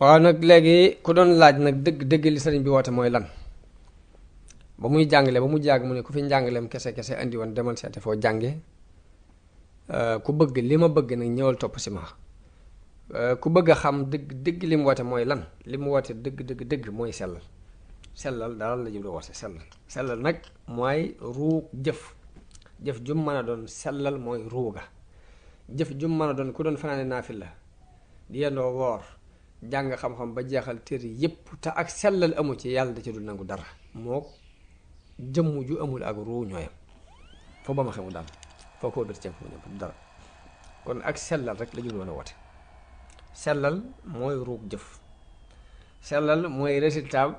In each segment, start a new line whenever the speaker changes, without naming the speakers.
waaw nag léegi ku doon laaj nag dëgg li sëriñ bi woote mooy lan ba muy jàngale ba mu jàgg mu ne ku fi njàngaleem kese andi woon demal seete foo jànge ku bëgg li ma bëgg nag ñëwal topp si ma ku bëgg a xam dëgg li mu woote mooy lan li mu woote dëgg mooy sellal daal la jublu woote sellal nag mooy ruug jëf jum mën a doon sellal mooy ruuga jëf jum mën a doon ku doon fanaane naafila di yendoo woor jàng xam-xam ba jeexal téere yépp te ak sellal amu ci yàlla da ci dul nangu dara moo jëmm ju amul ak ruu ñooyam foo ba ma xamul daal foo ko dot ceeb mu dara kon ak sellal rek la jublu woon a woote sellal mooy ruug jëf sellal mooy résultat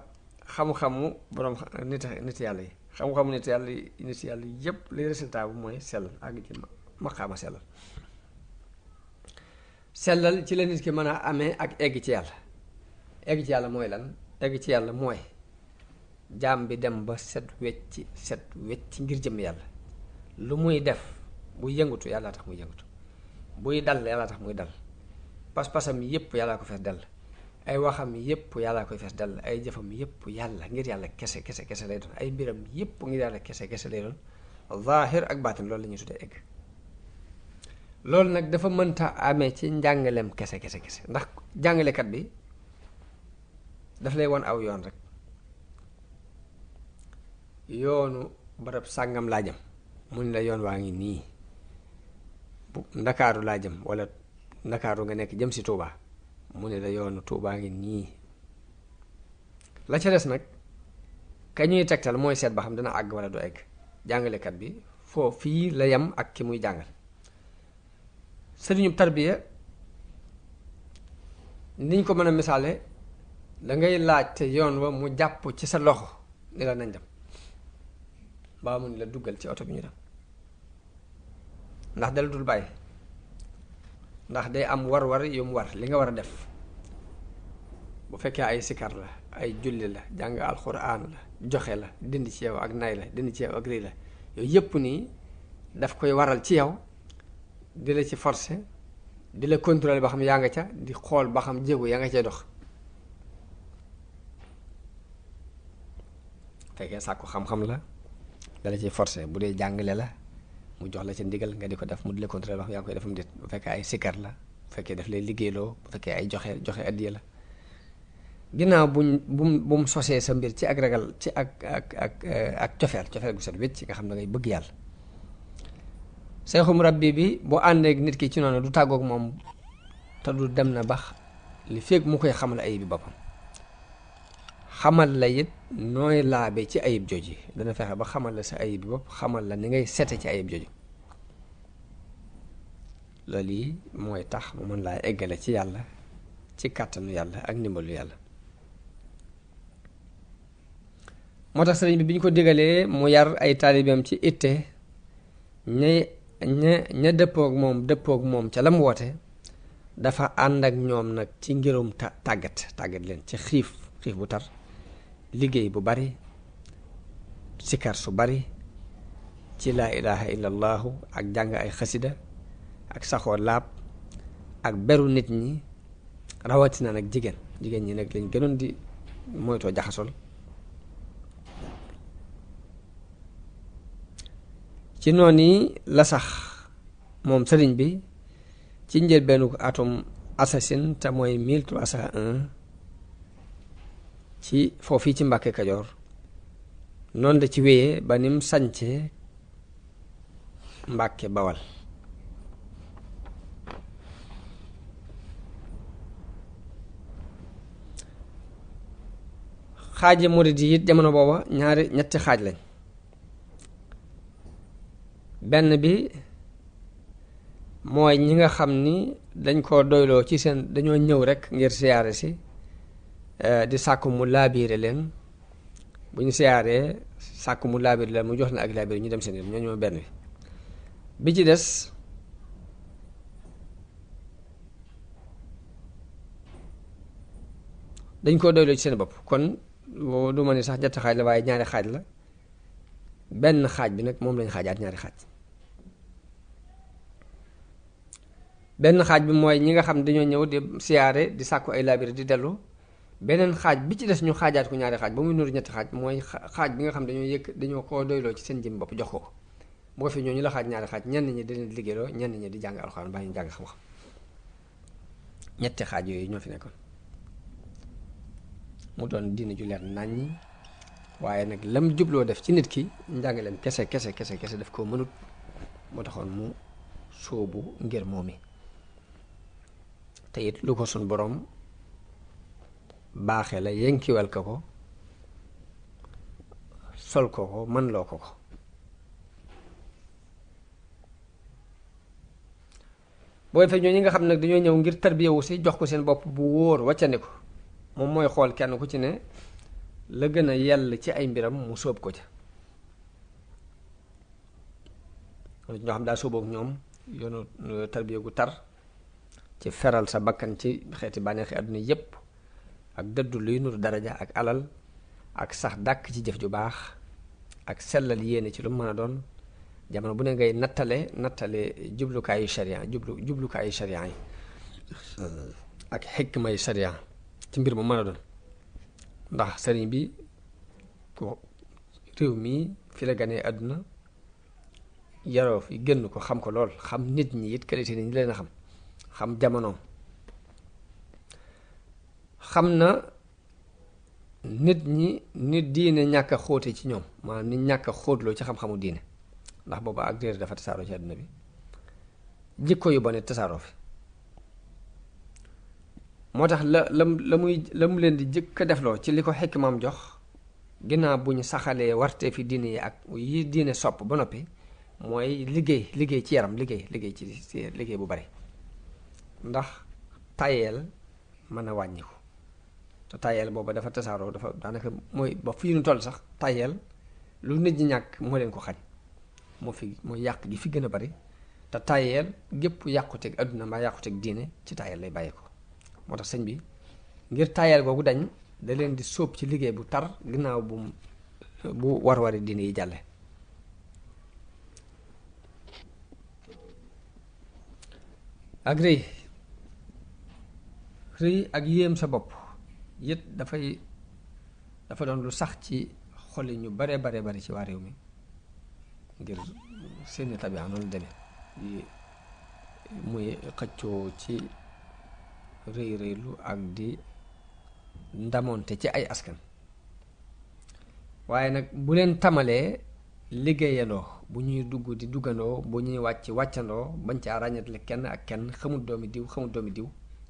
xam-xamu borom nit yàlla yi xam-xamu nit yàlla yépp li résultat bu mooy sellal àgg ci maqaama sellal ci la nit ki mën a amee ak egg ci yàlla mooy lan egg ci yàlla mooy jaam bi dem ba set wecc ngir jëm yàlla lu muy def buy yëngutu yàlla tax muy yëngutu buy dal yàlla tax muy dal pas-pasam yépp yàlla ko fees dell ay waxam yépp yàlla koy fees dell ay jëfam yépp yàlla ngir yàlla kese lay doon ay mbiram yépp ngir yàlla kese lay doon zaahir ak baatin loolu la ñuy tuddee egg loolu nag dafa mënta amee ci njàngaleem kese ndax jàngalekat bi daf lay won aw yoon rek yoonu barab sàngam laa jëm mu ne la yoon waa ngi nii bu ndakaaru laa jëm wala ndakaaru nga nekk jëm si Touba mu ne la yoonu Touba ngi nii la ca des nag ka ñuy tegtal mooy seet ba xam dana àgg wala du egg jàngalekat bi foo fii la yem ak ki muy jàngal sëriñu tarbiya niñ ko mën a misaale dangay laaj te yoon wa mu jàpp ci sa loxo ni la nañ dem baa mu ni la duggal ci oto bi ñu dem ndax dala dul bàyyi ndax day am war yu mu war li nga war a def bu fekkee ay sikar la ay julli la jàng alxuraan la joxe la dindi ci yow ak nay la dindi ci yow ak rëy la yooyu yépp nii daf koy waral ci yow di la ci forcer di la contrôler ba xam yaa nga ca di xool ba xam jéego yaa nga cay dox fekkee sàkku xam-xam la dala ciy forcer bu dee jàngale la mu jox la ci ndigal nga di ko def mu di la contrôler ba xam yaa ngi koy defam déet bu fekkee ay sikar la bu fekkee daf lay liggéeyloo bu fekkee ay joxe addiya la ginnaaw bu mu sosee sa mbir ci ak ragal ci ak cofeel gu set wécc nga xam ne ngay bëgg yàlla seexu murabbi bi bu àndeek nit ki ci noonu du tàggook moom te du dem na bax li fekk mu koy xamal ayib bi boppam xamal la it nooy laabe ci ayib jooji dana fexe ba xamal la sa ayib bi bopp xamal la ni ngay sete ci ayib jooji loolu yi mooy tax mu mën laa eggale ci yàlla ci kàttanu yàlla ak ndimbalu yàlla moo tax sëriñ bi ñu ko digalee mu yar ay taalibeem ci itte ña dëppook moom ca la mu woote dafa ànd ak ñoom nag ci ngirum tàggat leen ci xiif bu tar liggéey bu bari sikar su bari ci laa ilaha illallahu ak jàng ay xasida ak saxoo laab ak beru nit ñi rawatina nag jigéen ñi nag lañ gënoon di moytoo jaxasol ci noonu la sax moom sëriñ bi ci njëlbeenu atum assasine te mooy 1301 ci foofii ci Mbàkke Kajoor noonu la ci wéyee ba nim sañce Mbàkke Bawal xaaji murid yi it jamono booba ñetti xaaj lañ benn bi mooy ñi nga xam ni dañ koo doyloo ci seen dañoo ñëw rekk ngir siyaare si di sàkku mu laabiire leen bu ñu siyaaree sàkku mu laabiire leen mu jox leen ak laabiire ñu dem seen yoon ñoo benn bi ci des dañ koo doyloo ci seen bopp kon du ma ni sax ñetti xaaj la waaye ñaari xaaj la benn xaaj bi nag moom lañ xaajaat ñaari xaaj benn xaaj bi mooy ñi nga xam ne dañoo ñëw di siyaare di sàkku ay laabire di dellu. beneen xaaj bi ci des ñu xaajaat ko ñaari xaaj ba muy nuru ñetti xaaj mooy xaaj bi nga xam dañoo koo doyloo ci seen jëm bopp jox ko ko bu ko fi ñooñu la xaaj ñaari xaaj ñenn ñi di leen liggéeyloo ñenn ñi di jàng alxuraan baa ñu jàng xam-xam ñetti xaaj yooyu ñoo fi nekkoon mu doon diine ju leer naññi waaye nag lam jubloo def ci nit ki njàngaleem kese daf koo mënut moo taxoon mu sóobu ngir moom mi te it lu ko sun borom baaxe la yenkiwal ko sol ko man loo ko boo defee ñoo ñi nga xam nag dañoo ñëw ngir tarbiyewu si jox ko seen bopp bu wóor waccandi ko moom mooy xool kenn ku ci ne la gën a yell ci ay mbiram mu sóob ko ca ñoo xam daa sóobook ñoom yoonu tarbiye gu tar ci feral sa bakkan ci xeeti bànneexi àdduna yépp ak dëddu luy nuru daraja ak alal ak sax dàkk ci jëf ju baax ak sellal yéene ci lu mën a doon jamono bu ne ngay nattale jublukaayu sharia jublukaayu sharia yi ak xikmay sharia ci mbir mu mën a doon ndax sëriñ bi ko réew mi fi la ganee àdduna yaroo fi génn ko xam ko lool xam nit ñi it qualité ni ñu leen a xam jamonoom xam na nit ñi nit diine ñàkk a xóote ci ñoom maanaam nit ñàkk a xóotloo ci xam-xamu diine ndax booba ak réer dafa tasaaroo ci àdduna bi jikko yu bon it tasaaroo fi moo tax la mu leen di jëkk a defloo ci li ko xikmaam jox ginnaaw bu ñu saxalee warte fi diine yi ak yi diine sopp ba noppi mooy liggéey ci yaram liggéey ci liggéey bu bari ndax tayeel mën a wàññiku te tayeel booba dafa tasaaroo dafa daanaka mooy ba fii nu toll sax tayeel lu nit ñi ñàkk moo leen ko xañ mooy yàq gi fi gën a bari te tayeel gépp yàquteeg adduna mbaa yàquteeg diine ci tayeel lay bàyyi ko moo tax sëñ bi ngir tayeel googu dañ da leen di sóob ci liggéey bu tar ginnaaw bu war-wari diine yi jàlle ak rëy ak yéem sa bopp it dafa doon lu sax ci xoli ñu bare ci waa réew mi ngir seeni tabia noonu demee muy xëccoo ci rëylu ak di ndamoonte ci ay askan waaye nag bu leen tamalee liggéeyandoo bu ñuy dugg di duggandoo bu ñuy wàccandoo bañ caa ràññatle kenn ak kenn xamul doomi diw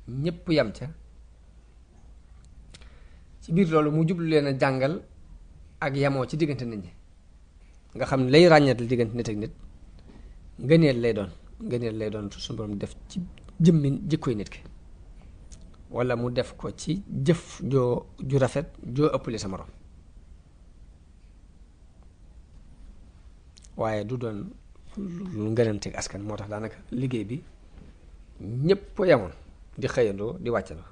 ñépp yam ca ci biir loolu mu jublu leen a jàngal ak yamoo ci diggante nit ñi nga xam ne lay ràññatle diggante nit ak nit ngëneel lay doon suñu borom def ci jëmmi jikkoy nit ki wala mu def ko ci jëf ju rafet joo ëppale sa morom waaye du doon lu ngënanteeg askan moo tax daanaka liggéey bi ñépp yamoon di xëyandoo di wàccandoo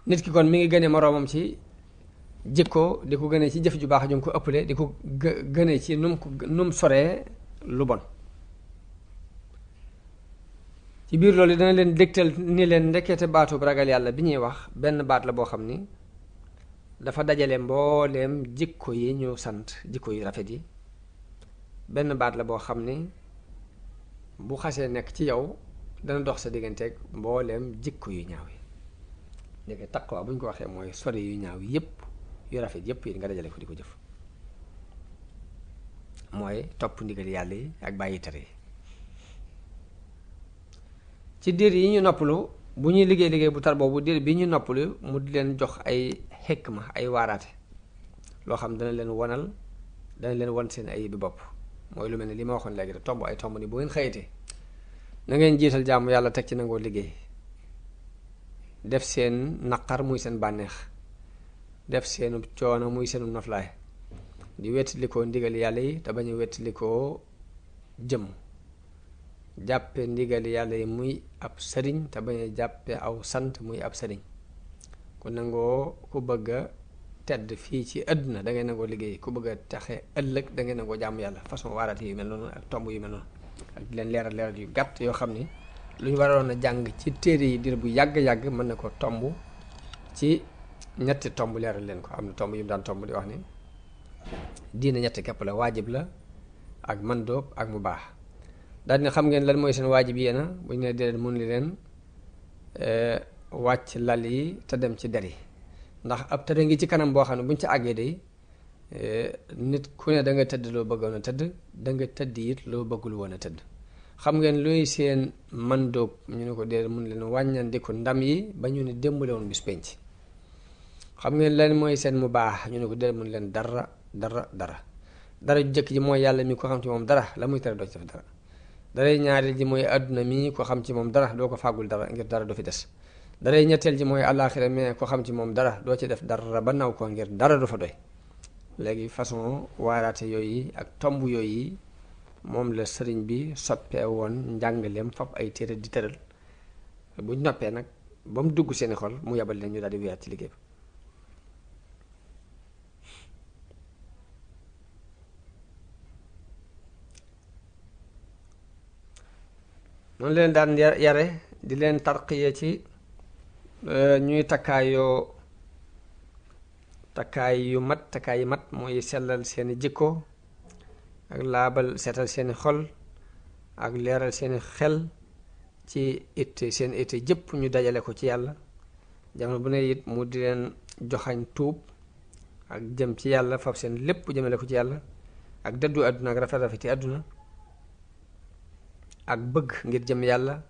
nit ki kon mi ngi gëne moroomam ci jikko di ko gëne ci jëf ju baax ju ko ëppale di ko gëne ci num soree lu bon ci biir loolu dana leen dégtal ni leen ndekete baatub ragal yàlla bi ñuy wax benn baat la boo xam ni dafa dajale mbooleem jikko yi ñu sant jikko yu rafet yi benn baat la boo xam ni bu xasee nekk ci yow dana dox sa digganteeg mbooleem jikko yu ñaaw yi ndeke taqwa bu ñu ko waxee mooy sori yu ñaaw yépp yu rafet yépp yi nga dajale ko di ko jëf mooy topp ndigal yàlla yi ak bàyyi tere yi ci diir yi ñu noppalu bu ñuy liggéey bu tar boobu diir bi ñu noppalu mu di leen jox ay xikma ay waaraate loo xam dana leen won seen ay bi bopp mooy lu mel ne li ma waxoon léegi rek tomb ay tomb ni bu ngeen xëyatee na ngeen jiital jaamu yàlla teg ci nangoo liggéey def seen naqar muy seen bànneex def seenu coono muy seenu noflaay di wettalikoo ndigal yàlla yi te bañ a wettalikoo jëm jàppe ndigal yàlla yi muy ab sëriñ te bañ a jàppe aw sant muy ab sëriñ ku nangoo ku bëgg a tedd fii ci àdduna da ngay nangoo liggéey ku bëgg a taxe ëllëg da ngay nangoo jàmm yàlla façon waaraat yu mel noonu ak tomb yu mel noonu ak di leen leeral yu gàtt yoo xam ni lu ñu waroon a jàng ci téere yi dir bu yàgg-yàgg mën na ko tomb ci ñetti tomb leeral leen ko. am na tomb yu mu daan tomb di wax ni diine ñetti képp la, waajib la ak mandóob ak mu baax. daal ne xam ngeen lan mooy seen waajib yéena bu ñu ne déedéet mun li leen wàcc lal yi te dem ci der yi, ndax ab tëdd ngi ci kanam boo xam ne bu ñu ci àggee day nit ku ne da nga tëdd loo bëggoon a tëdd, da nga tëdd it loo bëggul woon a tëdd. xam ngeen luy seen mandóob ñu ne ko déedéet mun leen wàññandiku ndam yi ba ñu ne démbale woon bis penc. xam ngeen lan mooy seen mu baax ñu ne ko déedéet mun leen dara ju jëkk ji mooy yàlla mi ko xam ci moom dara la muy tere doo ci def dara. daray ñaareel ji mooy àdduna mi ko xam ci moom dara doo ko fàggul dara ngir dara du fi des. daray ñetteel ji mooy àllaaxira mais ko xam ci moom dara doo ci def dara ba naw ko ngir dara du fa doy. léegi façon waaraate yooyu ak tomb yooyu moom la sëriñ bi soppee woon njàngaleem fab ay téere di tëral bu noppee nag ba mu dugg seeni xol mu yabal leen ñu daal di wéyaat ci liggéey bi. noonu leen daan yare di leen tarqiye ci ñuy takkaay yu mat mooy sellal seeni jikko ak laabal seetal seeni xol ak leeral seeni xel ci seen it jëpp ñu dajale ko ci yàlla. jamono bu ne it mu di leen joxañ tuub ak jëm ci yàlla fab seen lépp jëmale ko ci yàlla ak dëddu àdduna ak rafet ci àdduna ak bëgg ngir jëm yàlla,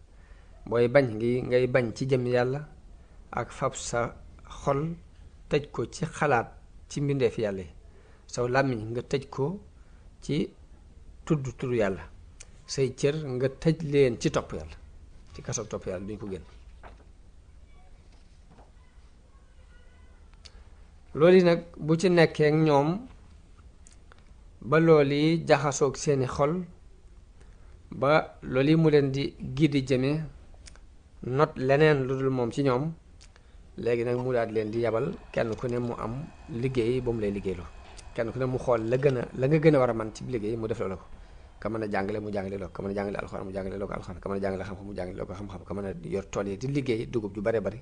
booy bañ ngay bañ ci jëm yàlla, ak fab sa xol tëj ko ci xalaat ci mbindeef yàlla yi, saw làmmiñ nga tëj ko ci tudd yàlla, say cër nga tëj leen ci topp yàlla, ci kaso topp yàlla duñ ko génn. loolu yi nag bu ci nekkee ak ñoom ba loolu yi jaxasoog seeni xol ba loolu yi mu leen di giddi jëme not leneen lu dul moom ci ñoom, léegi nag mu daal leen di yabal kenn ku ne mu am liggéey ba mu lay liggéeyloo. kenn ku ne mu xool la nga gën a war a man ci liggéey mu def loola ko. ka mën a jàngale mu jàngale loo ko, ka mën a jàngale alxuraan mu jàngale loo ko alxuraan, ka mën a jàngale xam-xam mu jàngale loo ko xam-xam, ka mën a yor tool yi di liggéey dugub ju bare bari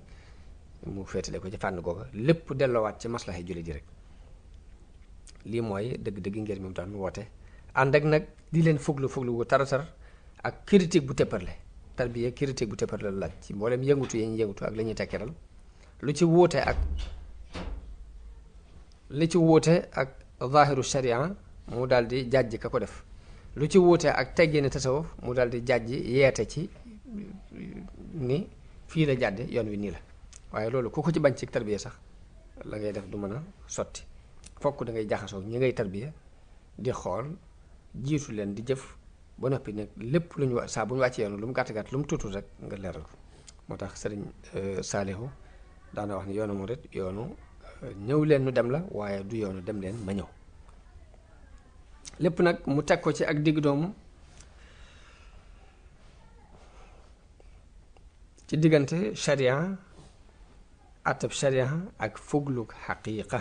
mu féetale ko ci fànn googa, lépp delloowaat ci maslahay jullit ji rek. lii mooy dëgg-dëgg ngir mi mu daan woote, ànd ak nag di leen fuglu wu taratar ak critique bu tepparle. tarbiya critique bu tepparle la laaj ci mboolem yëngutu yi ñu yëngutu ak la ñuy tekkiral lu ci wuute ak zahiru sharia mu daal di jàjj ka ko def, lu ci wuute ak teggini tasawuf mu daal di jàjj yeete ci ni fii la jàdde yoon wi nii la. waaye loolu ku ko ci bañ ci tarbiya sax la ngay def du mën a sotti. fokk da ngay jaxasoo ñi ngay tarbiya di xool jiitu leen di jëf ba noppi nag lépp lu ñu saa bu ñu wàccee yoonu lu mu gàtt lu mu tuutul rek nga leeral ko. moo tax sëriñ Saalihu daana wax ni yoonu murit yoonu ñëw leen nu dem la, waaye du yoonu dem leen ma ñëw. lépp nag mu teg ko ci ak digg doomu ci diggante sharia atab sharia ak fugluk xaqiiqa,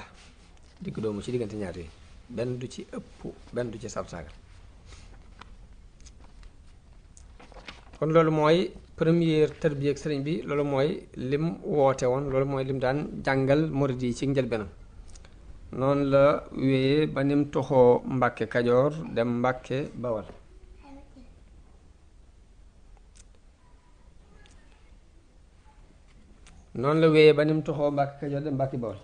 digg doomu ci diggante ñaar yi, benn du ci ëpp benn du ci sartaagal. kon loolu mooy première tarbiya ak sëriñ bi, loolu mooy lim woote woon, loolu mooy lim daan jàngal murid yi ci njëlbeenam. noonu la wéyee ba nim toxoo Mbàkke Kajoor dem Mbàkke Bawal. noonu la wéyee ba nim toxoo Mbàkke Kajoor dem Mbàkke Bawal.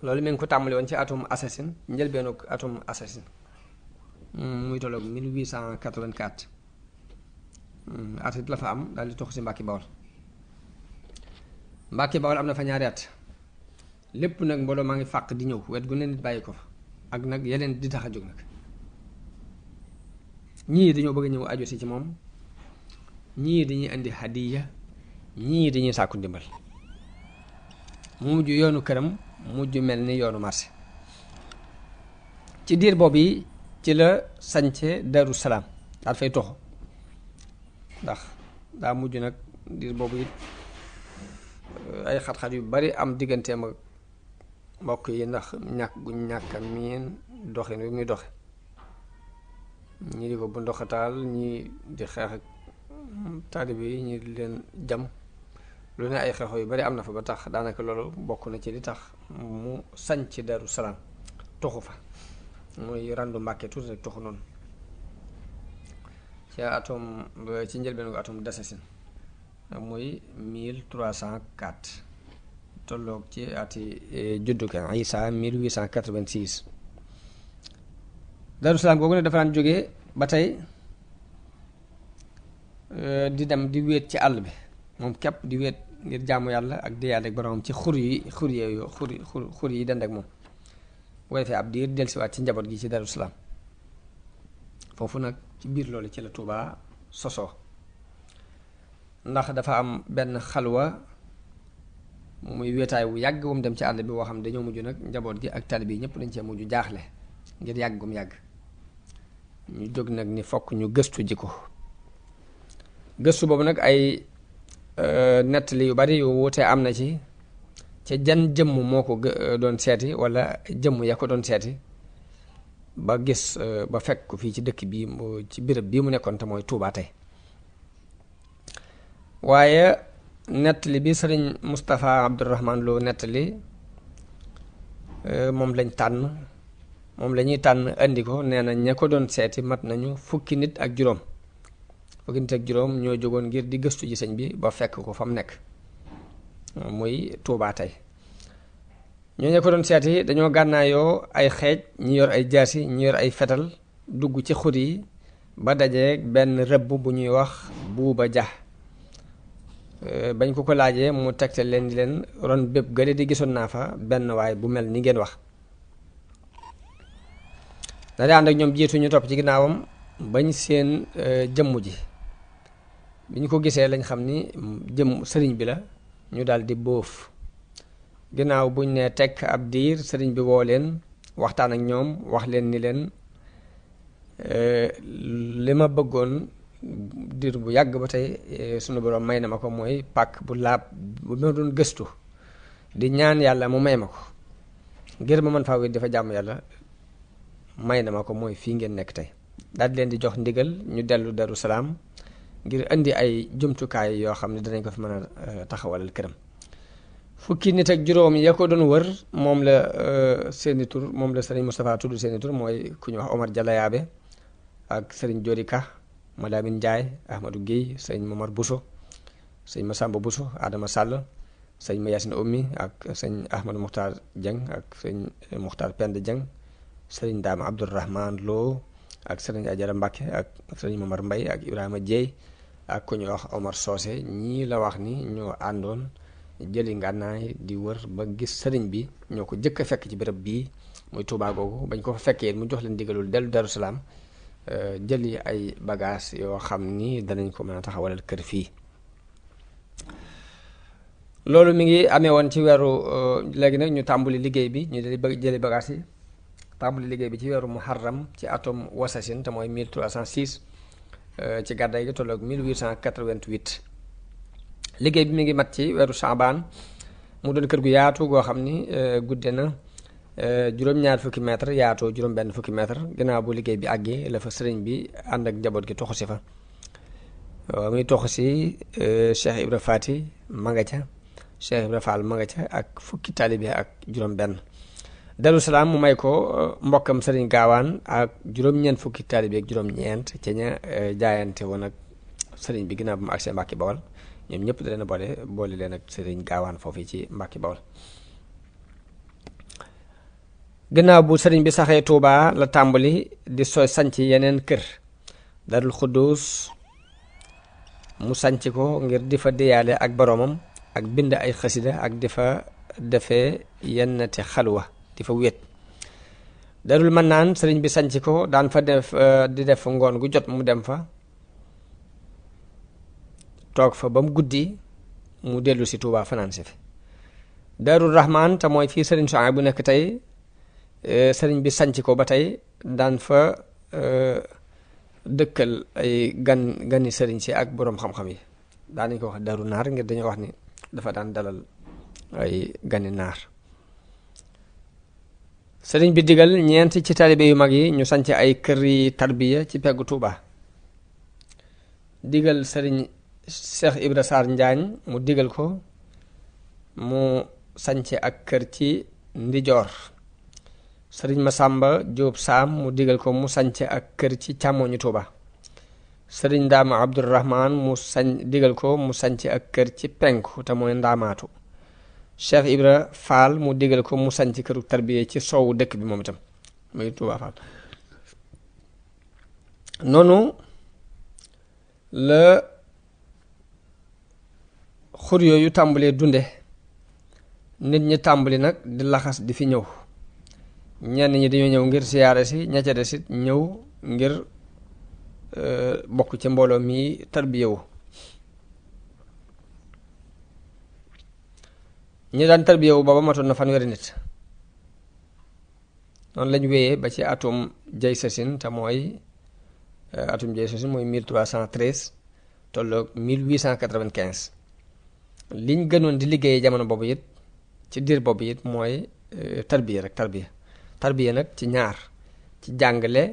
loolu mi ngi ko tàmbali woon ci atum assasine, njëlbeenu atum assasine, muy tolloog 1884. at it la fa am daal di tox si Mbàkke Bawal. Mbàkke Bawal am na fa ñaari at, lépp nag mbooloo maa ngi fàq di ñëw wet gu ne nit bàyyi ko fa, ak nag yeneen di tax a jóg nag. ñii dañoo bëgg a ñëw aju si ci moom, ñii dañuy indi hadiya, ñii dañuy sàkku ndimbal. mu mujj yoonu këram mujj mel ni yoonu marché. ci diir boobu yi ci la sañce Daru Salaam daal fay toxo, ndax daa mujj nag diir boobu it ay xat-xat yu bari am digganteem ak mbokk yi ndax ñàkk gu ñàkk a miin doxin wi muy doxe ñi di ko bu ndoxataal ñi di xeex ak taalibe yi ñi di leen jam lu ne ay xeexoo yu bari am na fa ba tax daanaka loolu bokk na ci li tax mu sañc Daaru Salaam toxu fa muy randu Mbàkke tuuti rek toxu noonu ci atom ci njëlbeen gu atom dasasin muy 1304 tolloog ci ati juddu ka Isa 1886. Daaru Salaam googu ne dafa daan jógee ba tey di dem di wéet ci àll bi moom képp di wéet ngir jaamu yàlla ak di yàlla ak boromam ci xur yi dend ak moom bu ko defee ab diir dellusiwaat ci njaboot gi ci Daaru Salaam foofu nag ci biir loolu ci la Tuubaa sosoo ndax dafa am benn xalwa muy wéetaay wu yàgg wu mu dem ci àll bi woo xam dañoo mujj nag njaboot gi ak taalibe yi ñëpp dañ cee mujj jaaxle ngir yàgg gum yàgg ñu jóg nag ni fokk ñu gëstu ji ko gëstu boobu nag ay nettali yu bari yu wuute am na ci ca jan jëmm moo ko doon seeti wala jëmm ya ko doon seeti ba gis ba fekk ko fii ci dëkk bii ci béréb bii mu nekkoon te mooy Tuubaa tey waaye nettali bi sëriñ Moustapha Abdourahman Lo nettali moom lañ tànn moom la ñuy tànn andi ko nee na ña ko doon seeti mat nañu fukki nit ak juróom ñoo jógoon ngir di gëstu ji sëñ bi ba fekk ko fa mu nekk muy Tuubaa tey ñoo ña ko doon seeti dañoo gànnaayoo ay xeej ñi yor ay jaasi ñi yor ay fetal dugg ci xur yi ba dajeeg benn rëbb bu ñuy wax Buuba Ja bañ ko laajee mu tegte leen di leen ron bépp gële di gisoon naa fa benn waay bu mel ni ngeen wax da di ànd ak ñoom jiitu ñu topp ci ginnaawam bañ seen jëmm ji bi ñu ko gisee lañ xam ni sëriñ bi la ñu daal di bóof ginnaaw buñ ne tekk ab diir sëriñ bi woo leen waxtaan ak ñoom wax leen ni leen li ma bëggoon diir bu yàgg ba tey sunu borom may na ma ko mooy pàkk bu laab bu ma doon gëstu di ñaan yàlla mu may ma ko ngir ma mën faa wéet dafa jàmm yàlla may na ma ko mooy fii ngeen nekk tey daal di leen di jox ndigal ñu dellu Daaru Salaam ngir indi ay jumtukaay yoo xam ne danañ ko fi mën a taxawalal këram fukki nit ak juróom ya ko doon wër moom la seeni tur moom la sëriñ Moustapha tudd seeni tur mooy ku ñu wax Omar Jalayaabe ak sëriñ Jori Ka Madamine Ndiaye Ahmadou Guèye sëñ Momar Bousso sëñ Massamba Bousso Adama Sall sëñ Mayasine Oumy ak sëñ Ahmadou Mokhtar Dieng ak sëñ Mokhtar Pend Dieng sëriñ Daama Abdourahman Lo ak sëriñ Ajara Mbacke ak sëriñ Momar Mbaye ak Ibrahima Dieye ak ku ñu wax Omar Socé ñii la wax ni ñoo àndoon jëli ngànnaay di wër ba gis sëriñ bi ñoo ko jëkk a fekk ci béréb bii muy Tuubaa googu bañ ko fa fekkee mu jox leen digalul dellu Daaru Salaam jëli ay bagages yoo xam ni danañ ko mën a taxawalal kër fii loolu mi ngi amee woon ci weeru léegi nag ñu tàmbuli liggéey bi ñu jëli bagages yi tàmbuli liggéey bi ci weeru muharram ci atom wasasin te mooy 1306 ci gàddaay gi tolloog 1888 liggéey bi mi ngi mat ci weeru saabaan mu doon kër gu yaatu goo xam ni gudde na juróom-ñaar fukki mètre yaatoo juróom-benn fukki mètre ginnaaw bu liggéey bi àggee la fa sëriñ bi ànd ak njaboot gi toxu si fa muy toxu si Cheikh Ibra Faty ma nga ca Cheikh Ibra Fall ma nga ca ak fukki taalibe ak juróom-benn Daaru Salaam mu may ko mbokkam sëriñ Gaawaan ak juróom-ñeent fukki taalibe ak juróom-ñeent ca ña jaayante woon ak sëriñ bi ginnaaw bu mu agsee Mbàkke Bawol ñoom ñëpp da leen a boole leen ak sëriñ Gaawaan foofu ci Mbàkke Bawol gannaaw bu sëriñ bi saxee Tuubaa la tàmbali di sanc yeneen kër Darul Xuddus mu sanc ko ngir di fa diyaale ak boroomam ak bind ay xasida ak di fa defee yennati xalwa di fa wéet Darul Mannaan sëriñ bi sanc ko daan fa di def ngoon gu jot mu dem fa toog fa ba mu guddi mu dellu si Tuubaa fanaan si fi Darul Rahman te mooy fii sëriñ Suhaybu bu nekk tey sëriñ bi sanc ko ba tey daan fa dëkkal ay gani sëriñ si ak boroom xam-xam yi daan nañ ko wax Daru Naar ngir dañoo wax ni dafa daan dalal ay gani naar sëriñ bi digal ñeent ci taalibe yu mag yi ñu sanc ay kër yi tarbiya ci peggu Tuuba. digal sëriñ Cheikh Ibra Sarr Njaañ mu digal ko mu sanc ak kër ci ndijoor. sëriñ Masamba Jóob Saam mu digal ko mu sanc ak kër ci càmmoñu Tuuba. sëriñ Ndaama Abdurahmaan digal ko mu sanc ak kër ci penku te mooy ndaamaatu. Cheikh Ibra Fall mu digal ko mu sanc këru tarbiya ci soowu dëkk bi moom itam muy Tuuba Fall. noonu la xur yooyu tàmbalee dunde nit ñi tàmbali nag di laxas di fi ñëw. ñenn ñi dañoo ñëw ngir siyaare si ña ca des it ñëw ngir bokk ci mbooloo mi tarbiyewu. ñi daan tarbiyewu booba matoon na fanweeri nit. noonu lañ wéyee ba ci atum jay sasin te mooy atum jay sasin mooy 1313 tolloog 1895. liñ gënoon di liggéeyee jamono boobu it ci diir boobu it mooy tarbiya rek tarbiya nag ci ñaar ci jàngale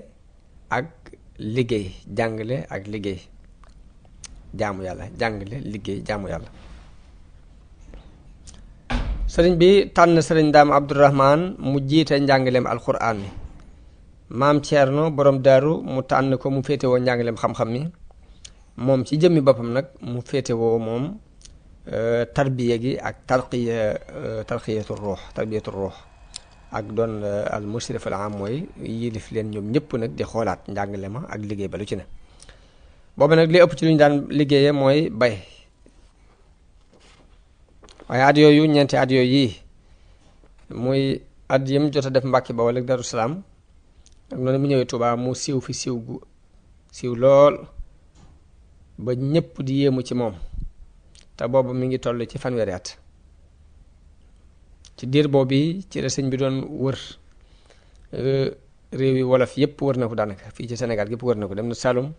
ak liggéey jaamu yàlla jàngale liggéey jaamu yàlla. sëriñ bi tànn sëriñ Ndaam Abdurahmaan mu jiite njàngaleem alxuraan mi. maam Ceerno borom daaru mu tànn ko mu féetewoo njàngaleem xam-xam mi. moom ci jëmmi boppam nag mu féetewoo moom tarbiya gi ak tarbiyatu ruux ak doon al musrif al am mooy yilif leen ñoom ñëpp nag di xoolaat njàngale ma ak liggéey ba lu ci ne. boobu nag li ëpp ci lu ñu daan liggéeyee mooy bay. waaye at yooyu ñeenti at yooyu yii muy at yim jot a def Mbàkke Bawol ak Daru Salaam ak noonu mu ñëwee Tuubaa mu siiw fi siiw lool ba ñëpp di yéemu ci moom te boobu mi ngi toll ci fanweeri at. ci diir boobu ci la sëñ bi doon wër réew yi wolof yëpp wër na ko daanaka fii ci Sénégal yëpp wër na ko dem na Saloum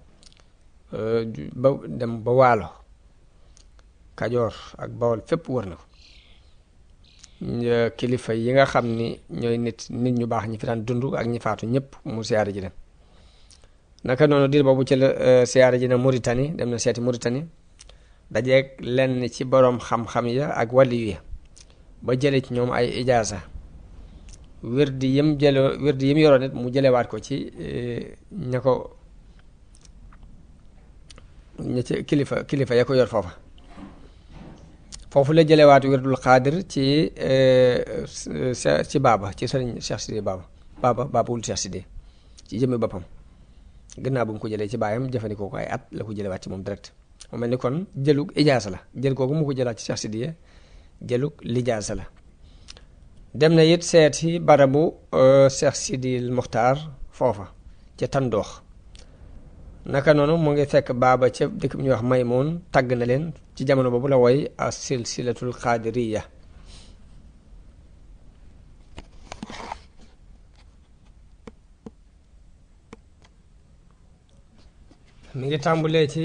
dem ba Waalo Kajoor ak Bawol fépp wër na ko. kilifa yi nga xam ni ñooy nit ñu baax ñi fi daan dund ak ñi faatu ñëpp mu siyaare ji leen. naka noonu diir boobu ci la siyaare ji na Mauritanie dem na seeti Mauritanie dajeeg lenn ci boroom xam-xam ya ak wàlli ya ba jële ci ñoom ay ijaasa wérdi yim yoroon it mu jëlewaat ko ci ña ci kilifa ya ko yor foofu la jëlewaat wirdul xaadir ci baaba ci sëriñ Cheikh Sidé baaba wul Cheikh Sidé ci jëmmi boppam gannaaw bu mu ko jëlee ci baayam jëfandikoo ko ay at la ko jëlewaat ci moom direct. mu mel ni kon jëlug ijaasa la jël kooku mu ko jëlaat ci Cheikh Sidé jëlug lijaasa la. dem na it seeti barabu Cheikh Sidil Muxtaar foofa ca Tandoox. naka noonu mu ngi fekk baaba ca dëkk bi ñuy wax Maymoun tagg na leen ci jamono boobu la woy as silsilatul qaadiriya. mi ngi tàmbulee ci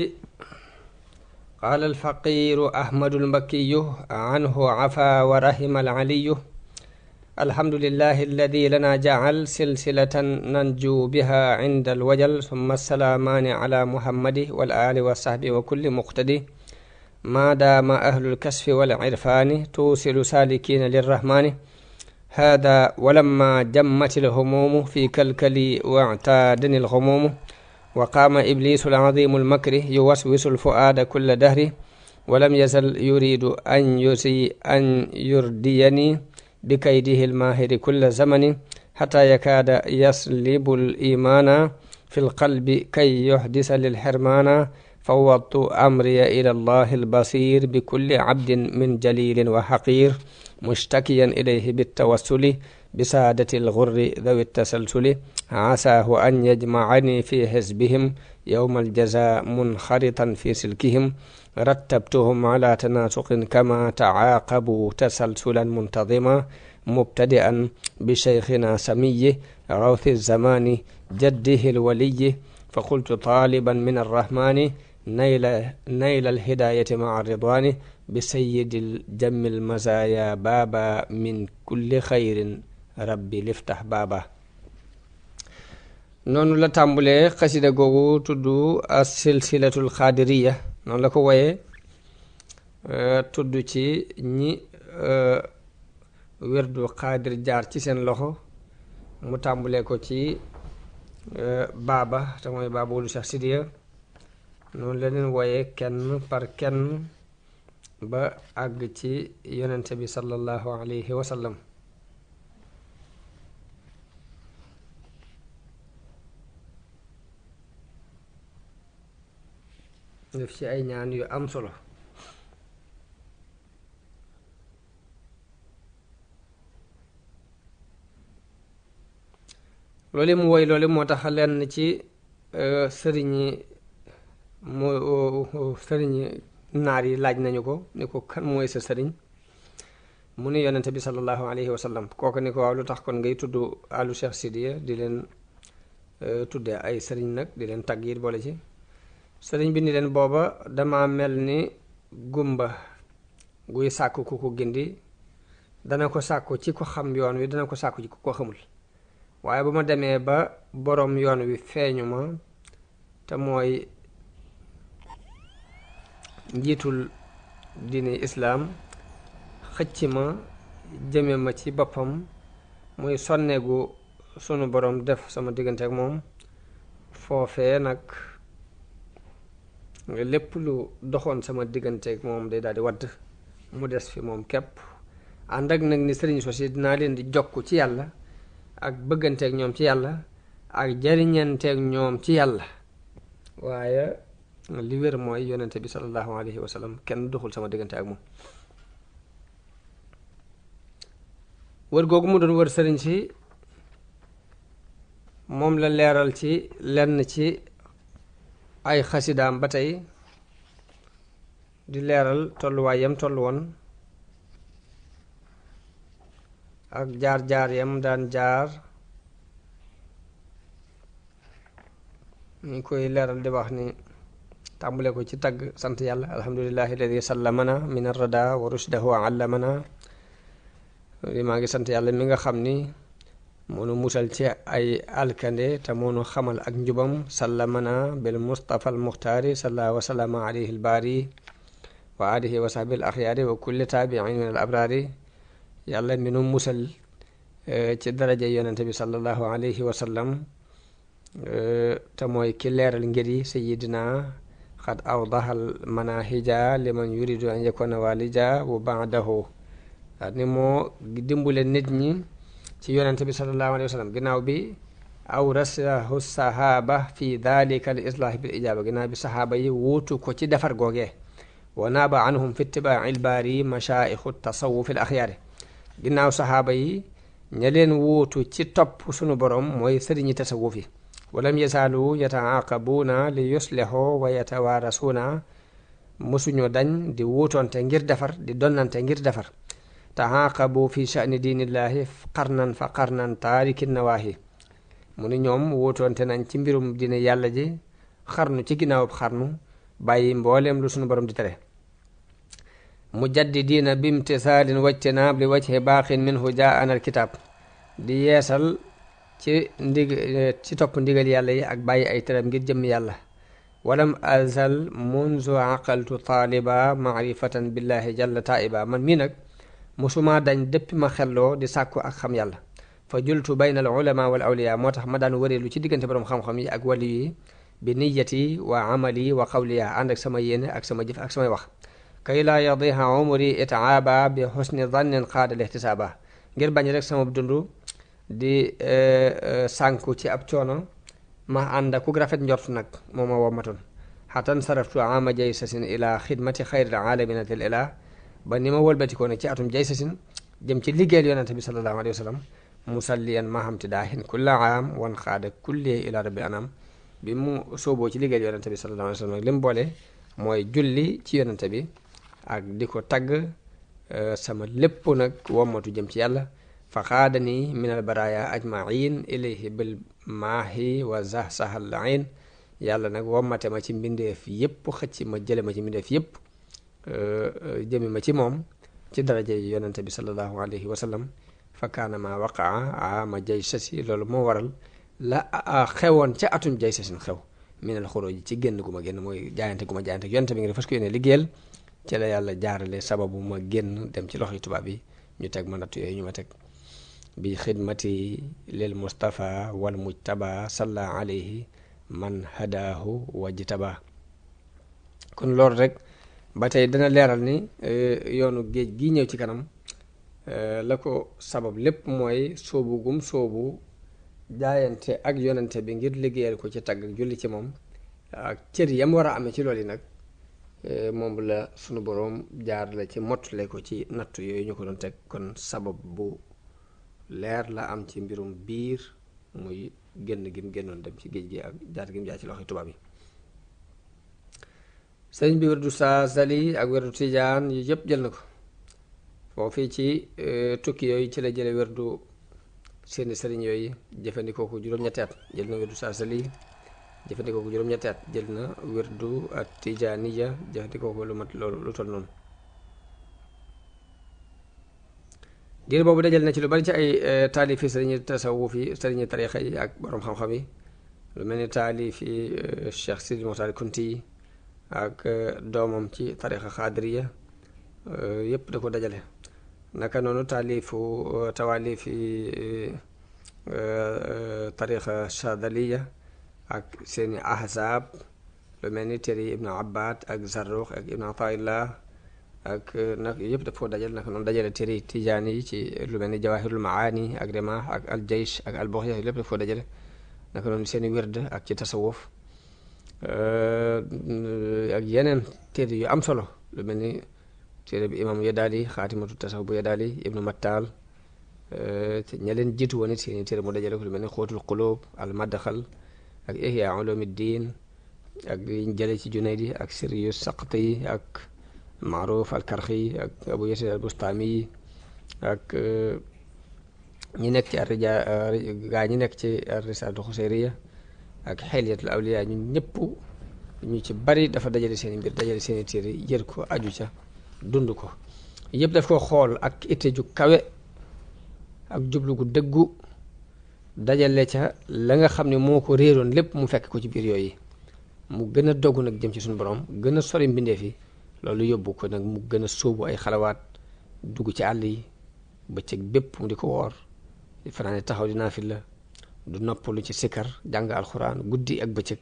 qaala alfaqiru ahmadul mbakkiyu anhu afa wa rahima al aliyu alhamdulillahi alladi lana jacal silsilatan nanju biha inda alwajal summa salaamaani ala muhammadi wal ali wa sahbi wa kulli muqtadi ma daama ahlu lkasfi wal irfaani tuusilu salikina lirrahmani hada walamma jammat alhumumu fi kalkali wactaadani alhumumu wa qaama iblisu alcazimu almakri yuwaswisu alfuaada kulla dahri walam yazal yuridu an yurdiyani بكيده الماهر كل زمن حتى يكاد يسلب الإيمان في القلب كي يحدث للحرمان فوضت أمري إلى الله البصير بكل عبد من جليل وحقير مشتكيا إليه بالتوسل بسادة الغر ذوي التسلسل عساه أن يجمعني في حزبهم يوم الجزاء منخرطا في سلكهم رتبتهم على تناسق كما تعاقبوا تسلسلا منتظما مبتدئا بشيخنا سميه غوث الزمان جده الولي فقلت طالبا من الرحمن نيل الهداية مع الرضوان بسيد الجم المزايا بابا من كل خير rabbi liftax baaba. noonu la tàmbulee xasida googu tudd as silsilatul xaadiriya, noonu la ko woyee tudd ci ñi werdu xaadir jaar ci seen loxo. mu tàmbulee ko ci baaba te mooy baaba wulu Cheikh Sidiya. noonu la leen woyee kenn par kenn ba àgg ci yonente bi sallallahu alayhi wa sallam. def ci ay ñaan yu am solo. loolu mu woy loolu moo tax lenn ci sëriñi naar yi laaj nañu ko ni ko kan mooy sa sëriñ. mu ni yonente bi sallallahu alayhi wa sallam. kooku ni ko waaw lu tax kon ngay tudd àllu Cheikh Sidiya di leen tuddee ay sëriñ nag di leen tagg it boole ci. sëriñ bi ni leen booba dama mel ni gumba guy sàkku ku ko gindi, dana ko sàkku ci ko xam yoon wi, dana ko sàkku ci ku ko xamul. waaye bu ma demee ba boroom yoon wi feeñu ma te mooy njiitul diine islaam, xëcc ma jëme ma ci boppam, muy sonneegu sunu boroom def sama diggante ak moom. foofee nag lépp lu doxoon sama diggante ak moom day daal di wadd, mu des fi moom képp. ànd ak nag ni sëriñ sosi dinaa leen di jokk ci yàlla ak bëgganteeg ñoom ci yàlla ak jariñanteeg ñoom ci yàlla. waaye li wér mooy yonente bi sallallahu alayhi wa sallam kenn doxul sama diggante ak moom. wër googu mu doon wër sëriñ si moom la leeral ci lenn ci ay xasidaam ba tey, di leeral tolluwaay yam tollu woon ak jaar-jaar yam daan jaar. ñu koy leeral di wax ni tàmbule ko ci tagg sant yàlla, alhamdulillahi alladi sallamana min arrada wa rushdahu allamana. li maa ngi sant yàlla mi nga xam ni moonu musal ci ay alkande te moonu xamal ak njubam. sallamana bil mustafa al muxtaari salla wa sallama alayhi al baari wa alihi wa sahbi al axyaari wa kulli taabiin min al abraari. yàlla mi nu musal ci daraja yonente bi sallallahu alayhi wa sallam te mooy ki leeral ngir yi sayidina xad awdahal manahija liman yuridu an yakuna walija wa baadahu. ni moo dimbule nit ñi ci yonente bi sallallahu alayhi wa sallam ginnaaw bi awrasahu sahaba fi dalika al islaahi bil ijaaba, ginnaaw bi sahaaba yi wuutu ko ci defar googee. wa naaba anhum fi itibaa il baari mashaayixu tasawufi al axyaari. ginnaaw sahaaba yi ña leen wuutu ci topp sunu borom mooy sëriñi tasawuf yi. walam yasaalu yataaqabuuna li yuslihu wa yatawaarasuuna, mosuñoo dañ di wuutoonte ngir defar, di donnante ngir defar. taaqabu fi sha'ni diinillahi qarnan fa qarnan taariki nawaahi. mu ni ñoom wuutoonte nañ ci mbirum dina yàlla ji xarnu ci ginnaawub xarnu, bàyyi mbooleem lu sunu borom di tere. mujaddidiina bimtisaalin wajtinaab li wajhi baaqin minhu jaa'ana alkitaab. di yeesal ci topp ndigal yàlla yi ak bàyyi ay teram ngir jëmm yàlla. walam azal munzu aqaltu taaliba maarifatan billahi jalla taiba. man mii nag musuma dañ dëppi ma xelloo di sàkku ak xam yàlla. fa jultu bayna al ulama wal awliya, moo tax ma daan wëreelu ci diggante borom xam-xam yi ak wali yi. bi niyati wa amali wa qawliya, ànd ak sama yéene ak sama jëf ak samay wax. kay laa yadiha umri itaaba bi xusni dannin qaadal ihtisaaba, ngir bañ rek sama dund di sànku ci ab coono, ma ànd ak ku rafet njort nag moo ma womatoon. xatan saraftu ama jaysasin ila xidmati xayril alamina til ila, ba ni ma wëlbatikoo nag ci atum jaysasin jëm ci liggéeyal yonente bi sallallahu alayhi wa sallam. musalliyan mahamti daahin kulla aam wan xaada kulli ila rabbi anam. bi mu sooboo ci liggéeyal yonente bi sallallahu alayhi wa sallam nag li mu boole mooy julli ci yonente bi ak di ko tagg. sama lépp nag wommatu jëm ci yàlla. fa xaadani min al baraya ajmain ilayhi bil maahi wa zahsahal ain. yàlla nag wommate ma ci mbindeef yépp, xëcc ma jële ma ci mbindeef yépp, jëme ma ci moom ci daraja yi yonente bi sallallahu alayhi wa sallam. fa kaana ma waqaa ama jay sasi loolu moo waral la xewoon ca atum jay sasin xew minal xuróo ji ci génn gu ma génn mooy jaayante gu ma jaayante yonente bi ngi fas ko yéene liggéeyal ci la yàlla jaarale sababu ma génn dem ci loxoy tubaab yi ñu teg ma natt yooyu ñu ma teg bi xidmati lil Mustafa wal mujtaba salla alayhi man hadaahu wajtaba. kon loolu rek ba tey dana leeral ni yoonu géej gi ñëw ci kanam la ko sabab lépp mooy soobu gum soobu jaayante ak yonente bi ngir liggéeyal ko ci tagg julli ci moom ak cër yam war a amee ci loolu yi nag moom la sunu boroom jaar la ci mottale ko ci nattu yooyu ñu ko doon teg. kon sabab bu leer la am ci mbirum biir muy génn gi mu génnoon dem ci géej gi ak jaar gi mu jaar ci loxoy tubaab yi. sëriñ bi werdu Saasali ak werdu Tijaan yi yëpp jël na ko foofii ci tukki yooyu ci la jële werdu seeni sëriñ yooyu jëfandikoo ko juróom-ñetti at jël na werdu Saasali jëfandikoo ko juróom-ñetti at jël na werdu ak Tijaaniya jëfandikoo ko lu mat loolu lu toll noonu. diir boobu dajal na ci lu bari ci ay taalifi sëriñi tasawuf yi sëriñi tarixa yi ak borom xam-xam yi lu mel ni taalifi Cheikh Sidi Moxtaar Kunti yi ak doomam ci tarixa xaadiriya yépp da ko dajale. naka noonu tawaalifi tarixa Chadaliya ak seeni ahzaab lu mel ni téere Ibnu Abbad ak Zarruq ak Ibnu Ataillah ak nag yëpp daf koo dajal naka noonu dajale téere Tijaani yi ci lu mel ni Jawahirul Maani ak Rimah ak al Jaysh ak al Bughya lépp daf koo dajale naka noonu seeni wird ak ci tasawuf ak yeneen téere yu am solo lu mel ni téere bi imam Yadaali xaatimatu tasawuf bu Yadaali Ibnu Mattal ña leen jiitu woon it seeni téere mu dajale ko lu mel ni Xóotul Qulub al Madxal ak Ihya Ulumuddin ak yiñ jële ci Junaydi ak Siryu Saqti ak Maaruf al Karxi ak Abu Yasid al Bustami ak ñi nekk ci gaa ñi nekk ci Risaalatul Xuseyriya ak Xilyatul Awliya ñun ñëpp ñu ci bari dafa dajale seeni mbir dajale seeni téere yër ko aju ca dund ko yëpp daf ko xool ak itte ju kawe ak jublu gu dëggu dajale ca la nga xam ne moo ko réeroon lépp mu fekk ko ci biir yooyu mu gën a dogg nag jëm ci suñu borom gën a sori mbindeef yi loolu yóbbu ko nag mu gën a sóobu ay xalawaat dugg ci àll yi bëccëg bépp mu di ko woor di fanaane taxaw di naafila du noppalu ci sikkar jàng alxuraan guddi ak bëccëg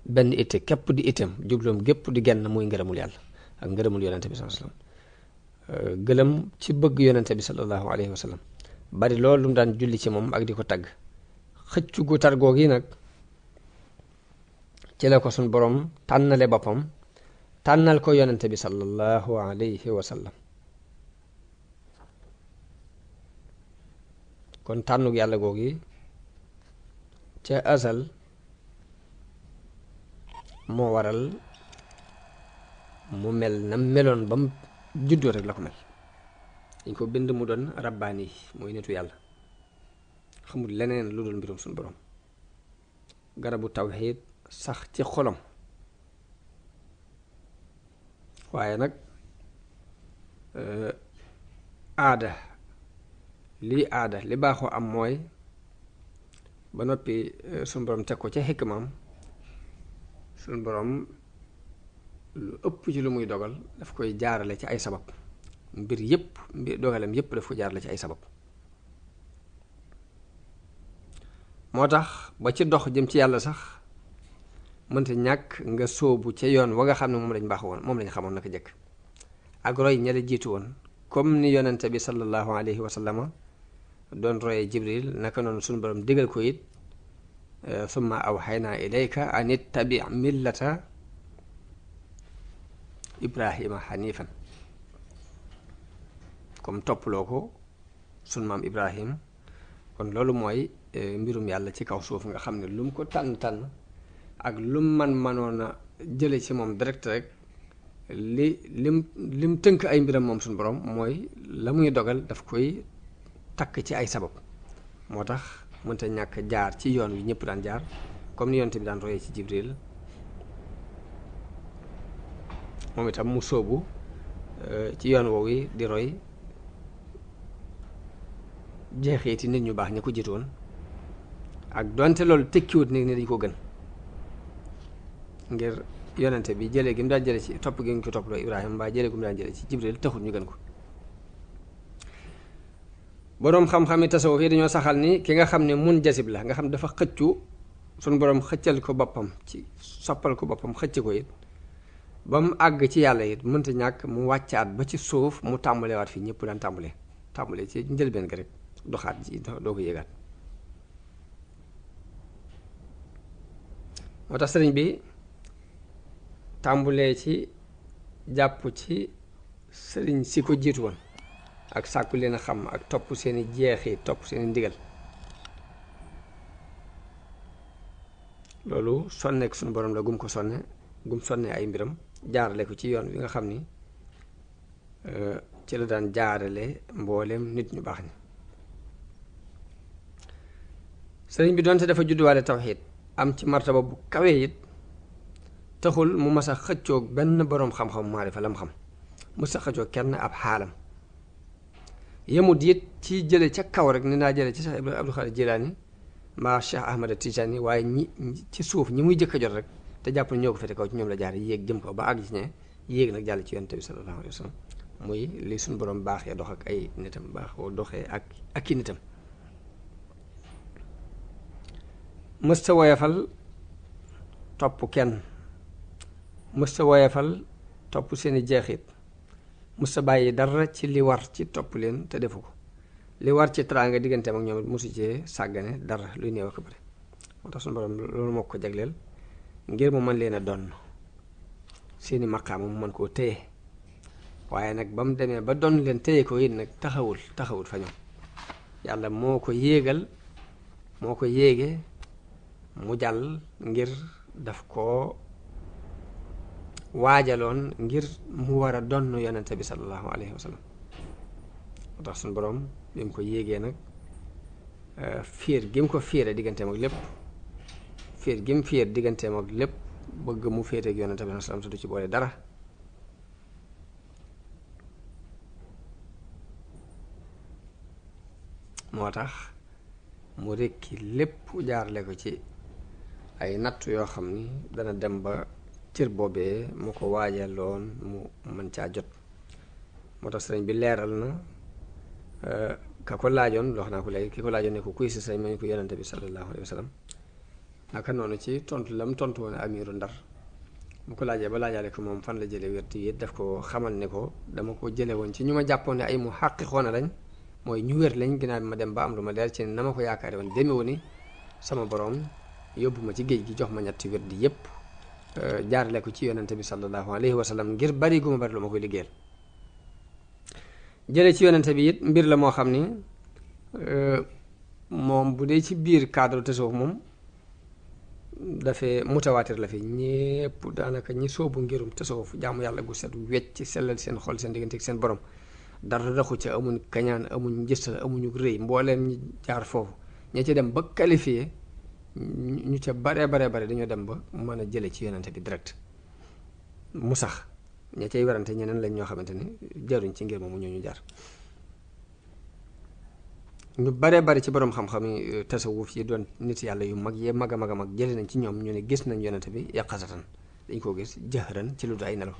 benn itte képp di itam jubloom gépp di genn muy ngërëmul yàlla ak ngërëmul yonente bi sallallahu alayhi wa sallam gëlëm ci bëgg yonente bi sallallahu alayhi wa sallam bari loolu lu mu daan julli ci moom ak di ko tagg xëccu gu tar googi nag ci la ko suñ borom tànnale boppam tànnal ko yonente bi sallallahu alayhi wa sallam kon tànnug yàlla googi ca asal moo waral mu mel na meloon ba mu juddoo rek la ko mel dañ ko bind mu doon rabbaani mooy nitu yàlla xamul leneen lu dul mbirum suñu borom garabu tawxiid sax ci xolom waaye nag aada li baaxoo am mooy ba noppi suñu borom teg ko ca xikmaam suñu borom lu ëpp ci lu muy dogal daf koy jaarale ci ay sabab mbir dogalam yépp daf ko jaarale ci ay sabab moo tax ba ci dox jëm ci yàlla sax mënta ñàkk nga sóobu ca yoon wa nga xam ne moom lañ baax woon moom lañ xamoon naka jëkk ak roy ña la jiitu woon comme ni yonente bi sallallahu alayhi wa sallama doon royee Jibril naka noonu suñu borom digal ko it summa awxaynaa ilayka an ittabi millata Ibrahima xanifan comme topploo ko sunu maam Ibrahim kon loolu mooy mbirum yàlla ci kaw suuf nga xam ne lu mu ko tànn ak lu mu manoon a jële ci moom direct rek lim tënk ay mbiram moom suñu borom mooy la muy dogal daf koy takk ci ay sabab moo tax mënta ñàkk jaar ci yoon wi ñëpp daan jaar comme ni yonte bi daan royee ci Jibril moom itam mu sóobu ci yoon woowu di roy jeexeeti nit ñu baax ña ko jiitoon ak donte loolu tekkiwut ni dañ ko gën ngir yonente bi jëlee gi mu daan jële ci topp gi ñu ko topp loo Ibrahima mbaa jëlee gi mu daan jële ci Jibril taxut ñu gën ko. boroom xam-xami tasawuf yi dañoo saxal ni ki nga xam ne mun jasib la nga xam dafa xëccu suñu boroom xëccal ko boppam ci soppal ko boppam xëcc ko it ba mu àgg ci yàlla it mënta ñàkk mu wàccaat ba ci suuf mu tàmbalewaat fii ñëpp daan tàmbalee ci njëlbeen gi rek doxaat ji doo ko yéegaat. moo tax sëriñ bi tàmbulee ci jàpp ci sëriñ si ko jiitu woon ak sàkku leen a xam ak topp seeni jeexi topp seeni ndigal loolu sonneek suñu borom la gum ko sonne ay mbiram jaarale ko ci yoon wi nga xam ni ci la daan jaarale mboolem nit ñu baax ni. sëriñ bi doonte dafa judduwaale tawxiid am ci martaba bu kawee it taxul mu mas a xëccoog benn boroom xam-xam maarifa lam xam mu sa xëccoog kenn ab xaalam yemut it ci jële ca kaw rek ni naa jële ci Cheikh Abdul Xaadir Jilaani mbaa Cheikh Ahmad Tijaani waaye ñi ci suuf ñi muy jëkk a jot rek te jàpp ne ñoo ko fete kaw ci ñoom la jaar yéeg jëm ko ba àgg ci ne yéeg nag jàll ci yonent bi sallallahu alayhi wa sallam muy li suñu borom baaxee dox ak ay nitam baaxoo doxee ak i nitam. mësta woyafal topp kenn mësta woyafal topp seeni jeexit mësta bàyyi dara ci li war ci topp leen te defu ko li war ci teraanga digganteem ak ñoom it mësu cee sàggane dara luy néew ak bëri moo tax suñu borom loolu moo ko jagleel ngir mu mën leen a donn seeni maqaama mu mën koo téye waaye nag ba mu demee ba donn leen téye ko it nag taxawul fa ñoom yàlla moo ko yéege mu jàll ngir daf ko waajaloon ngir mu war a donn yonente bi sallallahu alayhi wa sallam moo tax suñu borom bi mu ko yéegee nag fiir gi mu ko fiire digganteem ak lépp fiir gi mu fiir digganteem ak lépp bëgg mu féete ak yonente bi sallallahu alayhi wa sallam te du ci boole dara moo tax mu rekki lépp jaarale ko ci ay nattu yoo xam ni dana dem ba cër boobee mu ko waajaloon mu mën caa jot moo tax sëriñ bi leeral na ka ko laajoon wax naa ko léegi ki ko laajoon ne ko kuy si sëriñ ma ñu ko yonente bi sallallahu alayhi wa sallam naka noonu ci tontu lam tontu woon amiru ndar mu ko laajee ba laajaale ko moom fan la jële wérti yi daf ko xamal ne ko dama ko jële woon ci ñu ma jàppoon ne ay mu xàqiqoona lañ mooy ñu wér lañ ginnaaw bi ma dem ba am lu ma leer ci na ma ko yaakaare woon demewu ni sama borom yóbbu ma ci géej gi jox ma ñetti wér di yépp jaarale ko ci yonente bi sallallahu alayhi wa sallam ngir bari gu ma bari lu ma koy liggéeyal jële ci yonente bi it mbir la moo xam ni moom bu dee ci biir cadre tasawuf moom dafee mutawaatir la fi ñépp daanaka ñi soobu ngirum tasawuf jaamu yàlla gu set wecc sellal seen xol seen diggante ak seen borom dara raxu ca amuñ kañaan amuñ njëstal amuñu rëy mbooleem ñi jaar foofu ña ci dem ba qualifié ñu ca bare dañoo dem ba mën a jële ci yonente bi direct mu sax ña cay werante ñeneen lañ ñoo xamante ni jaruñ ci ngir moomu ñu jaar ñu bare ci borom xam-xam yi tasawuf yi doon nit yàlla yu mag yee mag a mag jële nañ ci ñoom ñu ne gis nañ yonente bi yaqasatan dañ koo gis jahran ci lu du ay nelaw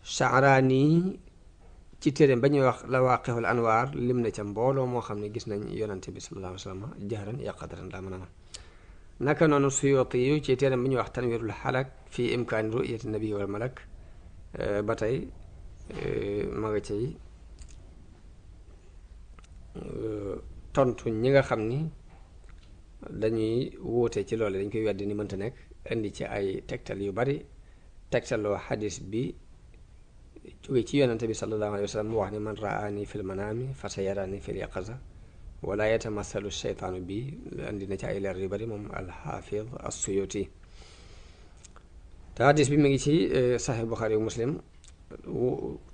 Sha'rani ci téeréem ba ñuy wax Lawaqihul Anwaar lim na ca mbooloo moo xam ne gis nañ yonente bi sallallahu alayhi wa sallam jahran yaqadatan daa mën a man naka noonu Suyuti yu ci téeréem ba ñuy wax Tanwirul Halak fi imkaani ru'yati nabi wal malak ba tey ma nga cay tontu ñi nga xam ni dañuy wuute ci loole dañ koy weddi ni mënta nekk indi ci ay tegtal yu bari tegtaloo xadis bi jóge ci yonente bi sallallahu alayhi wa sallam mu wax ni man raani fil manaami fa sayarani fil yaqaza wala yatamasalu sheytaanu bi indi na ci ay leer yu bari moom alxaafid as-Suyuti te hadis bi mu ngi ci saxih Buxaari yu Muslim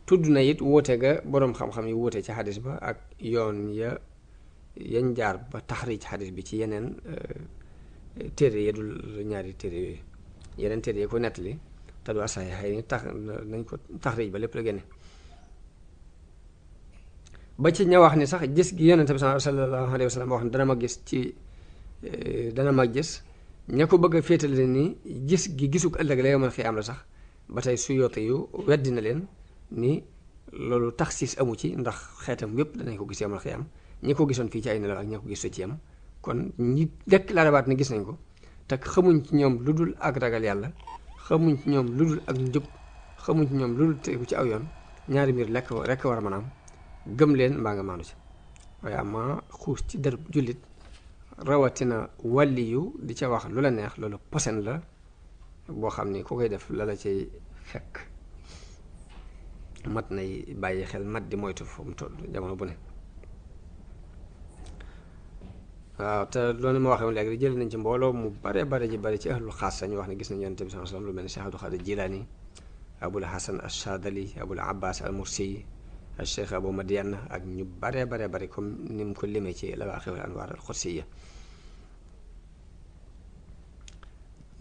tudd na it wuute ga boroom xam-xam yi wuute ci hadis ba ak yoon yañ jaar ba taxriij hadis bi ci yeneen téere yi dul ñaari téere yooyu yeneen téere yi ko nettali te du asaxi xëy ni tax nañ ko taxriij ba lépp la génne ba ci ña wax ni sax gis gi yonente bi sallallahu alayhi wa sallam wax ne dana ma gis ci dana ma gis ña ko bëgg a féetale ni gis gi gisuk ëllëg la yawmal xiyaam la sax ba tey Suyuuti yu weddi na leen ni loolu taxsiis amu ci ndax xeetam yépp danañ ko gis yawmal xiyaam ñi ko gisoon fii ci ay nelaw ak ña ko gis ci yam kon ñi déclaré waat ni gis nañ ko te xamuñ ci ñoom lu dul ak ragal yàlla xamuñ ci ñoom lu dul ak njub xamuñ ci ñoom lu dul tegu ci aw yoon ñaari mbir rekk war a mën a am gëm leen mbaa nga maandu ci waaye ama xuus ci der jullit rawatina wàlli yu di ca wax lu la neex loolu posen la boo xam ni ku koy def la la cay fekk mat nay bàyyi xel mat di moytu fu mu toll jamono bu ne waaw te loolu ma waxee léegi jël nañ ci mbooloo mu bare ji bare ci ahlul xaas ñu wax ne gis nañ yonent bi sallallahu alayhi wasallam lu mel ne Cheikh Abdul Xaadir Jilaani Abul Hasan Ash-Shaadili Abul Abbas al-Mursi al Cheikh Abu Madian ak ñu bare comme ni mu ko limee ci Lawaaqi'ul Anwaar al-Qudsiyya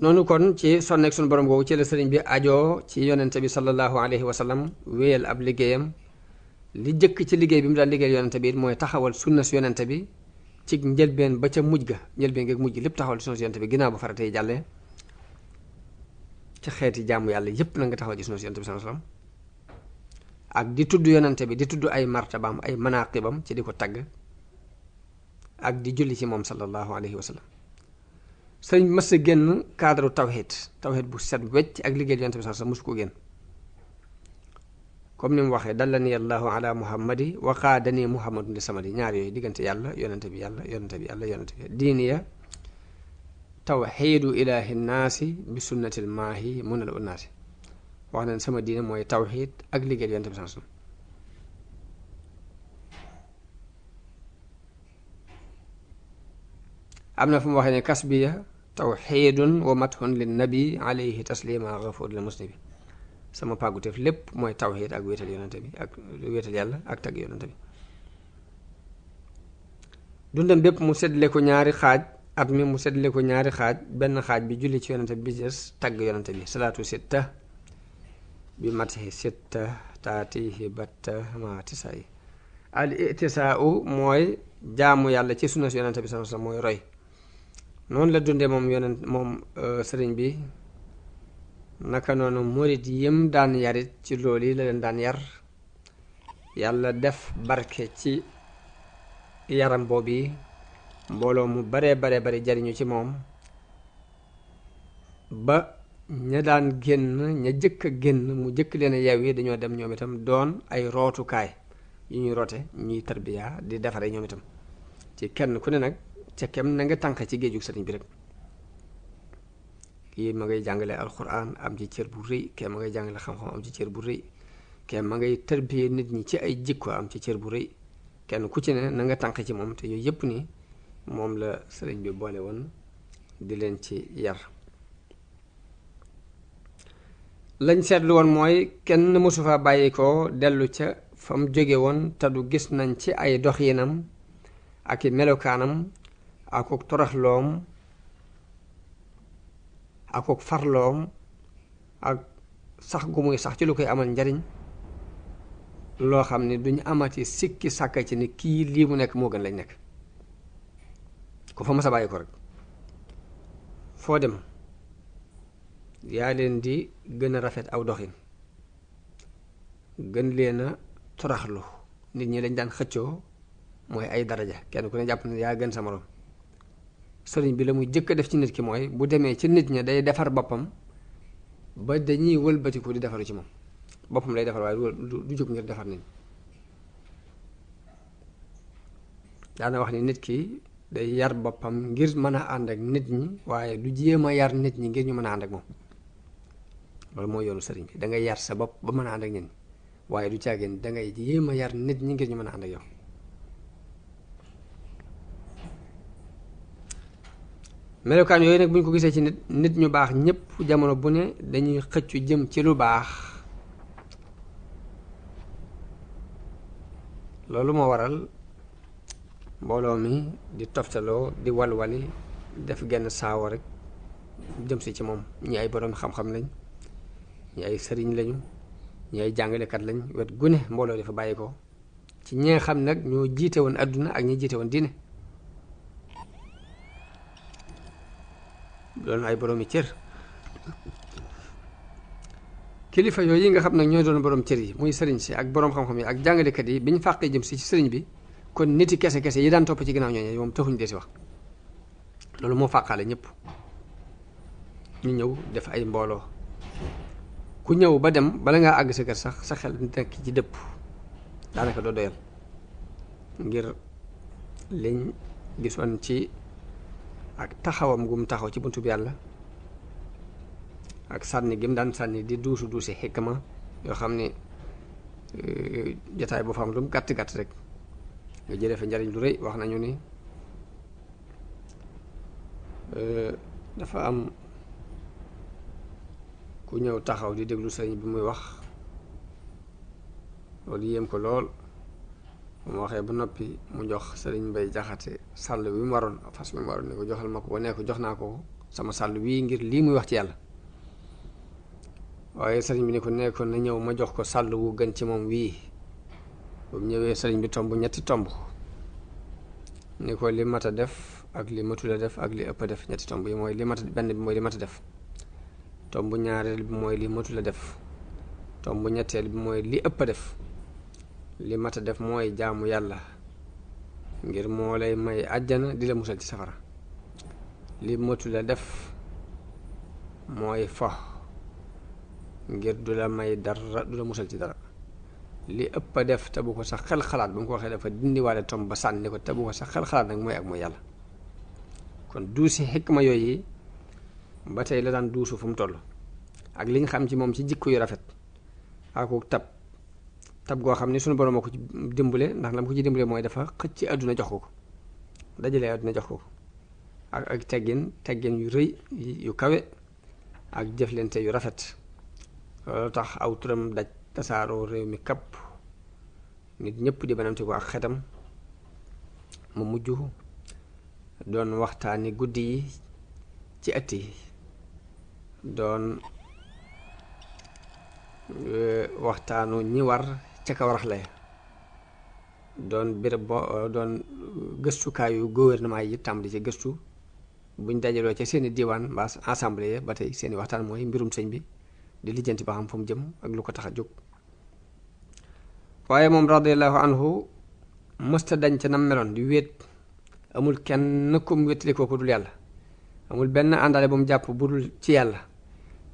noonu kon ci sonneeg suñu borom googu ci la sëriñ bi ajoo ci yonente bi sallallahu alayhi wa sallam wéyal ab liggéeyam li jëkk ci liggéey bi mu daan liggéeyal yonente bi mooy taxawal sunna si yonente bi ci njëlbeen ba ca mujj ga njëlbeen ga mujj lépp taxawal sunna si yonente bi ginnaaw ba faratee jàllee ci xeeti jàmm yàlla yépp na nga taxawal ci sunna si yonente bi sallallahu alayhi wa sallam ak di tudd yonente bi di tudd ay martabaam ay manaqibam ci di ko tagg ak di julli ci moom sallallahu alayhi wa sallam sëriñ mës a génn cadre tawhid bu set wecc ak liggéey yonente bi sallallahu alayhi wa sallam mosu ko génn comme ni mu waxee dallani allahu ala muhammadi wa qaadani muhammadun li samadi ñaar yooyu diggante yàlla yonente bi yàlla yonente bi yàlla yonente bi diiniya tawxiidu ilaahi nnaasi bi sunnatil maahi munal unnaasi wax nañ sama diine mooy tawxiid ak liggéey yonente bi sallallahu alayhi wa sallam am na fu mu waxee ne kasbiya tawxiidun wa mathun lin nabi alayhi taslima ghafuur lil muslimin sama pàgguteef lépp mooy tawxiid ak wéetal yonente bi ak wéetal yàlla ak tagg yonente bi dundam bépp mu seddale ko ñaari xaaj at mi mu seddale ko ñaari xaaj benn xaaj bi julli ci yonente bi des tagg yonente bi salaatu sitta bi matihi sitta taatihi batta maatisaay al itisaau mooy jaamu yàlla ci sunna si yonente bi sallallahu alayhi wasallam mooy roy noonu la dundee moom sëriñ bi naka noonu murit yim daan yarit ci loolu yi la leen daan yar yàlla def barke ci yaram boobu mbooloo mu bare jariñu ci moom ba ña daan génn ña jëkk a génn mu jëkk leen a yeew yi dañoo dem ñoom itam doon ay rootukaay yu ñuy roote ñuy tarbiya di defare ñoom itam ci kenn ku ne nag ca kem na nga tànq ci géejug sëriñ bi rek kii ma ngay jàngale alxuraan am ci cër bu rëy kee ma ngay jàngale xam-xam am ci cër bu rëy kee ma ngay tarbiya nit ñi ci ay jikko am ci cër bu rëy kenn ku ci ne na nga tànq ci moom te yooyu yëpp ni moom la sëriñ bi boole woon di leen ci yar lañ seetlu woon mooy kenn mësu fa bàyyi ko dellu ca fa mu jóge woon te du gis nañ ci ay doxinam ak i melokaanam akuk toroxloom akuk farloom ak sax gu muy sax ci lu koy amal njariñ loo xam ne duñu amati sikki sàkka ci ni kii lii mu nekk moo gën lañ nekk ku fa mas a bàyyi ko rek foo dem yaa leen di gën a rafet aw doxin gën leen a toraxlu nit ñi lañ daan xëccoo mooy ay daraja kenn ku ne jàpp ne yaa gën sa morom sëriñ bi la muy jëkk a def ci nit ki mooy bu demee ci nit ña day defar boppam ba dañuy wëlbatiku di defaru ci moom boppam lay defar waaye du jóg ngir defar nit ñi daana wax ni nit ki day yar boppam ngir mën a ànd ak nit ñi waaye du jéem a yar nit ñi ngir ñu mën a ànd ak moom loolu mooy yoonu sëriñ bi dangay yar sa bopp ba mën a ànd ak nit ñi waaye du caageen dangay jéem a yar nit ñi ngir ñu mën a ànd ak yow melokaan yooyu nag bu ñu ko gisee ci nit ñu baax ñépp jamono bu ne dañuy xëccu jëm ci lu baax loolu moo waral mbooloo mi di toftaloo di walwali def genn saawo rek jëm si ci moom ñi ay borom xam-xam lañ ñi ay sëriñ lañu ñi ay jàngalekat lañ wet gune mbooloo dafa bàyyi ko ci ñi nga xam nag ñoo jiite woon adduna ak ñi jiite woon diine doon ay boroomi cër kilifa yooyu yi nga xam nag ñooy doon borom cër yi muy sëriñ si ak borom xam-xam yi ak jàngalekat yi bi ñu fàqee jëm si ci sëriñ bi kon niti kese kese yi daan topp ci ginnaaw ñooñu moom taxuñ dee si wax loolu moo fàqaale ñëpp ñu ñëw def ay mbooloo ku ñëw ba dem bala ngaa àgg sa kër sax sa xel nekk ci dëpp daanaka doo doyal ngir liñ gisoon ci ak taxawam gum taxaw ci buntu bi yàlla ak sànni gi mu daan sànni di duusi xikma yoo xam ni jotaay boo fa am lu mu gàtt gàtt rek nga jëlee fa njariñ lu rëy. wax nañu ni dafa am ku ñëw taxaw di déglu sëriñ bi muy wax loolu yéem ko lool mu waxee ba noppi mu jox sëriñ Mbay Jaxate sàll wi mu waroon fas wi mu waroon ne ko joxal ma ko ne ko jox naa ko sama sàll wii ngir lii muy wax ci yàlla waaye sëriñ bi ne ko nekkoon na ñëw ma jox ko sàll wu gën ci moom wii bu ñëwee sëriñ bi tomb ñetti tomb ni ko li mat a def ak li matula def ak li ëpp a def ñetti tomb yi mooy li mat benn bi mooy li mat a def tomb ñaareel bi mooy li matula def tomb ñetteel bi mooy li ëpp a def li mat a def mooy jaamu yàlla ngir moo lay may àjjana di la musal ci safara li matula def mooy fo ngir du la may dara du la musal ci dara li ëpp a def te bu ko sax xel xalaat ba mu ko waxee dafa dindiwaale tomb ba sànni ko te bu ko sax xel xalaat nag mooy ak mooy yàlla kon duusi xikma yooyu ba tey la daan duusu fu mu toll ak li nga xam ci moom ci jikko yu rafet aku tab goo xam ni suñu borom a ko ci dimbale ndax la mu ko ci dimbale mooy dafa xëcc ci àdduna jox ko dajalee àdduna jox ko ak teggin yu rëy yu kawe ak jëflante yu rafet loolu tax aw turam daj tasaaroo réew mi kapp nit ñëpp di banamti ko ak xetam mu mujj doon waxtaani guddi yi ci ëtt yi doon waxtaanu ñi war ca ka warax la doon béréb bo doon gëstukaayu gouvernement yi tàmbali ci gëstu buñ dajaloo ca seeni diwaan mbaa assemblée ba tey seeni waxtaan mooy mbirum sëñ bi di lijjanti ba xam fu mu jëm ak lu ko tax a jóg waaye moom radiyallahu anhu mësta dañ ca nam meloon di wéet amul kenn kum wéttali ko dul yàlla amul benn àndaale bu mu jàpp bu dul ci yàlla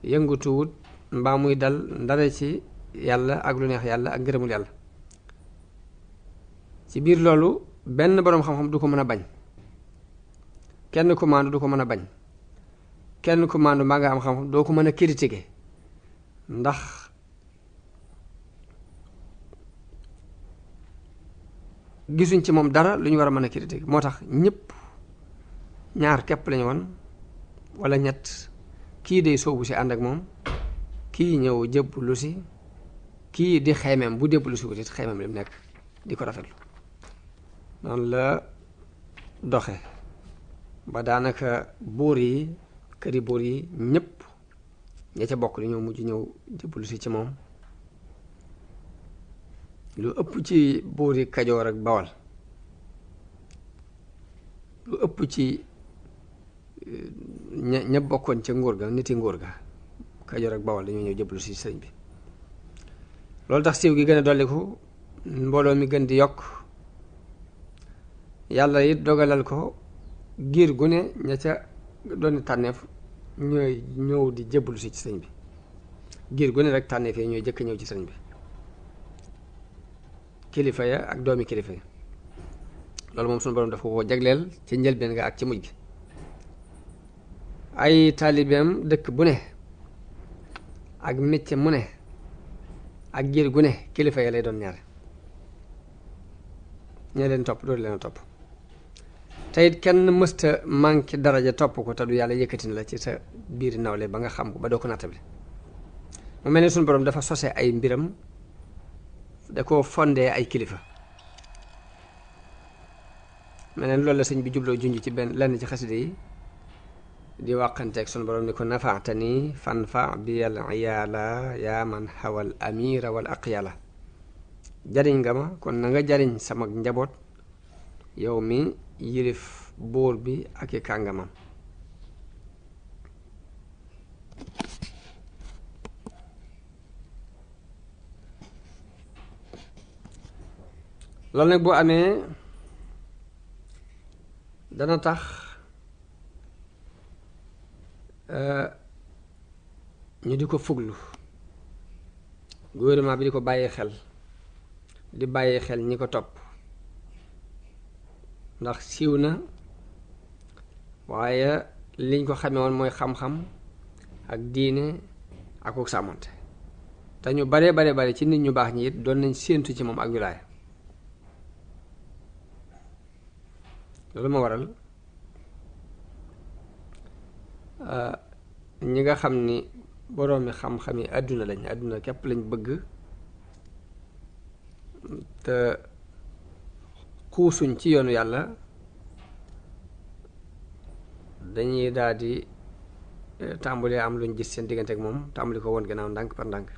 yëngutuwut mbaa muy dal ndare ci yàlla ak lu neex yàlla ak ngërëmul yàlla ci biir loolu benn boroom xam-xam du ko mën a bañ kenn ku maandu du ko mën a bañ kenn ku maandu mbaa nga am xam-xam doo ko mën a critiquer ndax gisuñ ci moom dara lu ñu war a mën a critiquer moo tax ñëpp ñaar képp lañu woon wala ñett kii day soobu si ànd ak moom kii ñëw jébbalu si kii di xeymem bu jébbalu si wutit xeymem li mu nekk di ko rafetlu noonu la doxe ba daanaka buur yi këri buur yi ñëpp ña ca bokk dañoo mujj ñëw jébbalu si ci moom lu ëpp ci buur yi Kajoor ak Bawal lu ëpp ci ña bokkoon ca nguur ga niti nguur ga Kajoor ak Bawal dañoo ñëw jébbalu si sëriñ bi loolu tax siiw gi gën a dolliku mbooloo mi gën di yokk yàlla it dogalal ko giir gu ne ña ca doon tànneef ñooy ñëw di jébbalu si ci sëriñ bi giir gu ne rek tànneef yi ñooy jëkk ñëw ci sëriñ bi kilifa ya ak doomi kilifa ya loolu moom suñu borom dafa ko jagleel ci njëlbeen nga ak ci mujj gi ay taalibeem dëkk bu ne ak métier mu ne ak giir gu ne kilifa ya lay doon ñaare ñee leen topp doolu leen topp te it kenn mësta manqué daraja topp ko te du yàlla yëkkati na la ci sa biir nawle ba nga xam ko ba doo ko nattable mu mel ne suñu borom dafa sose ay mbiram da ko fondee ay kilifa mel ne loolu la sëñ bi jubloo junj ci benn lenn ci xaside yi di wàqanteeg sunu borom ni ko nafaatani fanfa bi al iyaala yaa man xawal amira wal aqyala jariñ nga ma kon na nga jariñ sama njaboot yow mi yilif buur bi ak i kàngamam. loolu nag boo amee dana tax ñu di ko fuglu gouvernement bi di ko bàyyi xel di bàyyi xel ñi ko topp ndax siiw na waaye liñ ko xamee woon mooy xam-xam ak diine ak ko sàmmante te ñu bare ci nit ñu baax ñi it doon nañ séentu ci moom ak wilaaya. loolu ma waral ñi nga xam ni boroomi xam-xam yi àdduna lañ àdduna képp lañ bëgg te xuusuñ ci yoonu yàlla dañuy daal di tàmbalee am luñ gis seen diggante ak moom tàmbali ko woon gannaaw ndànk par ndànk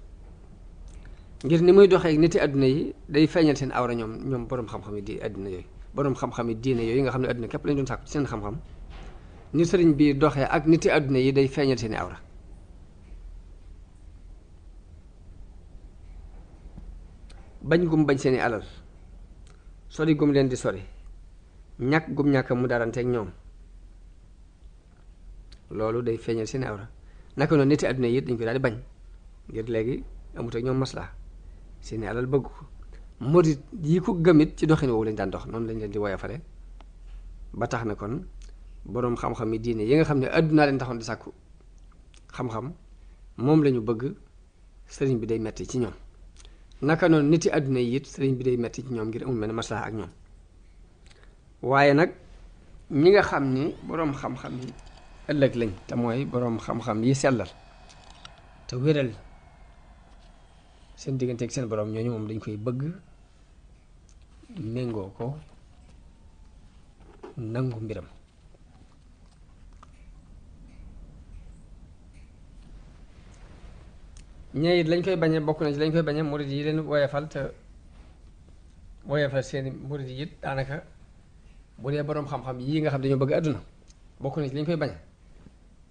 ngir ni muy doxee ak niti àdduna yi day feeñal seen awra ñoom boroom xam-xam yi di àdduna yooyu boroom xam-xam yi diine yooyu nga xam ne àdduna képp lañ doon sàkku ci seen xam-xam ni sëriñ bi doxee ak niti àdduna yi day feeñal seeni awra. bañ gum bañ seeni alal sori gum leen di sori ñàkk gum ñàkk mu daranteeg ñoom loolu day feeñal seeni awra naka noonu niti àdduna yi it dañ ko daal di bañ ngir léegi amut ak ñoom maslaa seeni alal bëgg ko murit yi ko gëmit ci doxin woowu lañ daan dox noonu lañ leen di woyofale ba tax na kon boroom xam-xam yi diine yi nga xam ne àdduna leen taxoon di sàkku xam-xam moom lañu bëgg sëriñ bi day metti ci ñoom naka noonu nit yi àdduna yi it sëriñ bi day metti ci ñoom ngir amul mel ne maslaa ak ñoom waaye nag ñi nga xam ni boroom xam-xam yi ëllëg lañ te mooy boroom xam-xam yi sellal te wéral seen diggante ak seen boroom ñooñu moom dañ koy bëgg méngoo ko nangu mbiram ñee it lañ koy bañe bokk na ci lañ koy bañe murid yi leen woyefal te woyefal seeni murid yi it daanaka bu dee boroom xam-xam yii nga xam dañoo bëgg àdduna bokk na ci lañ koy bañe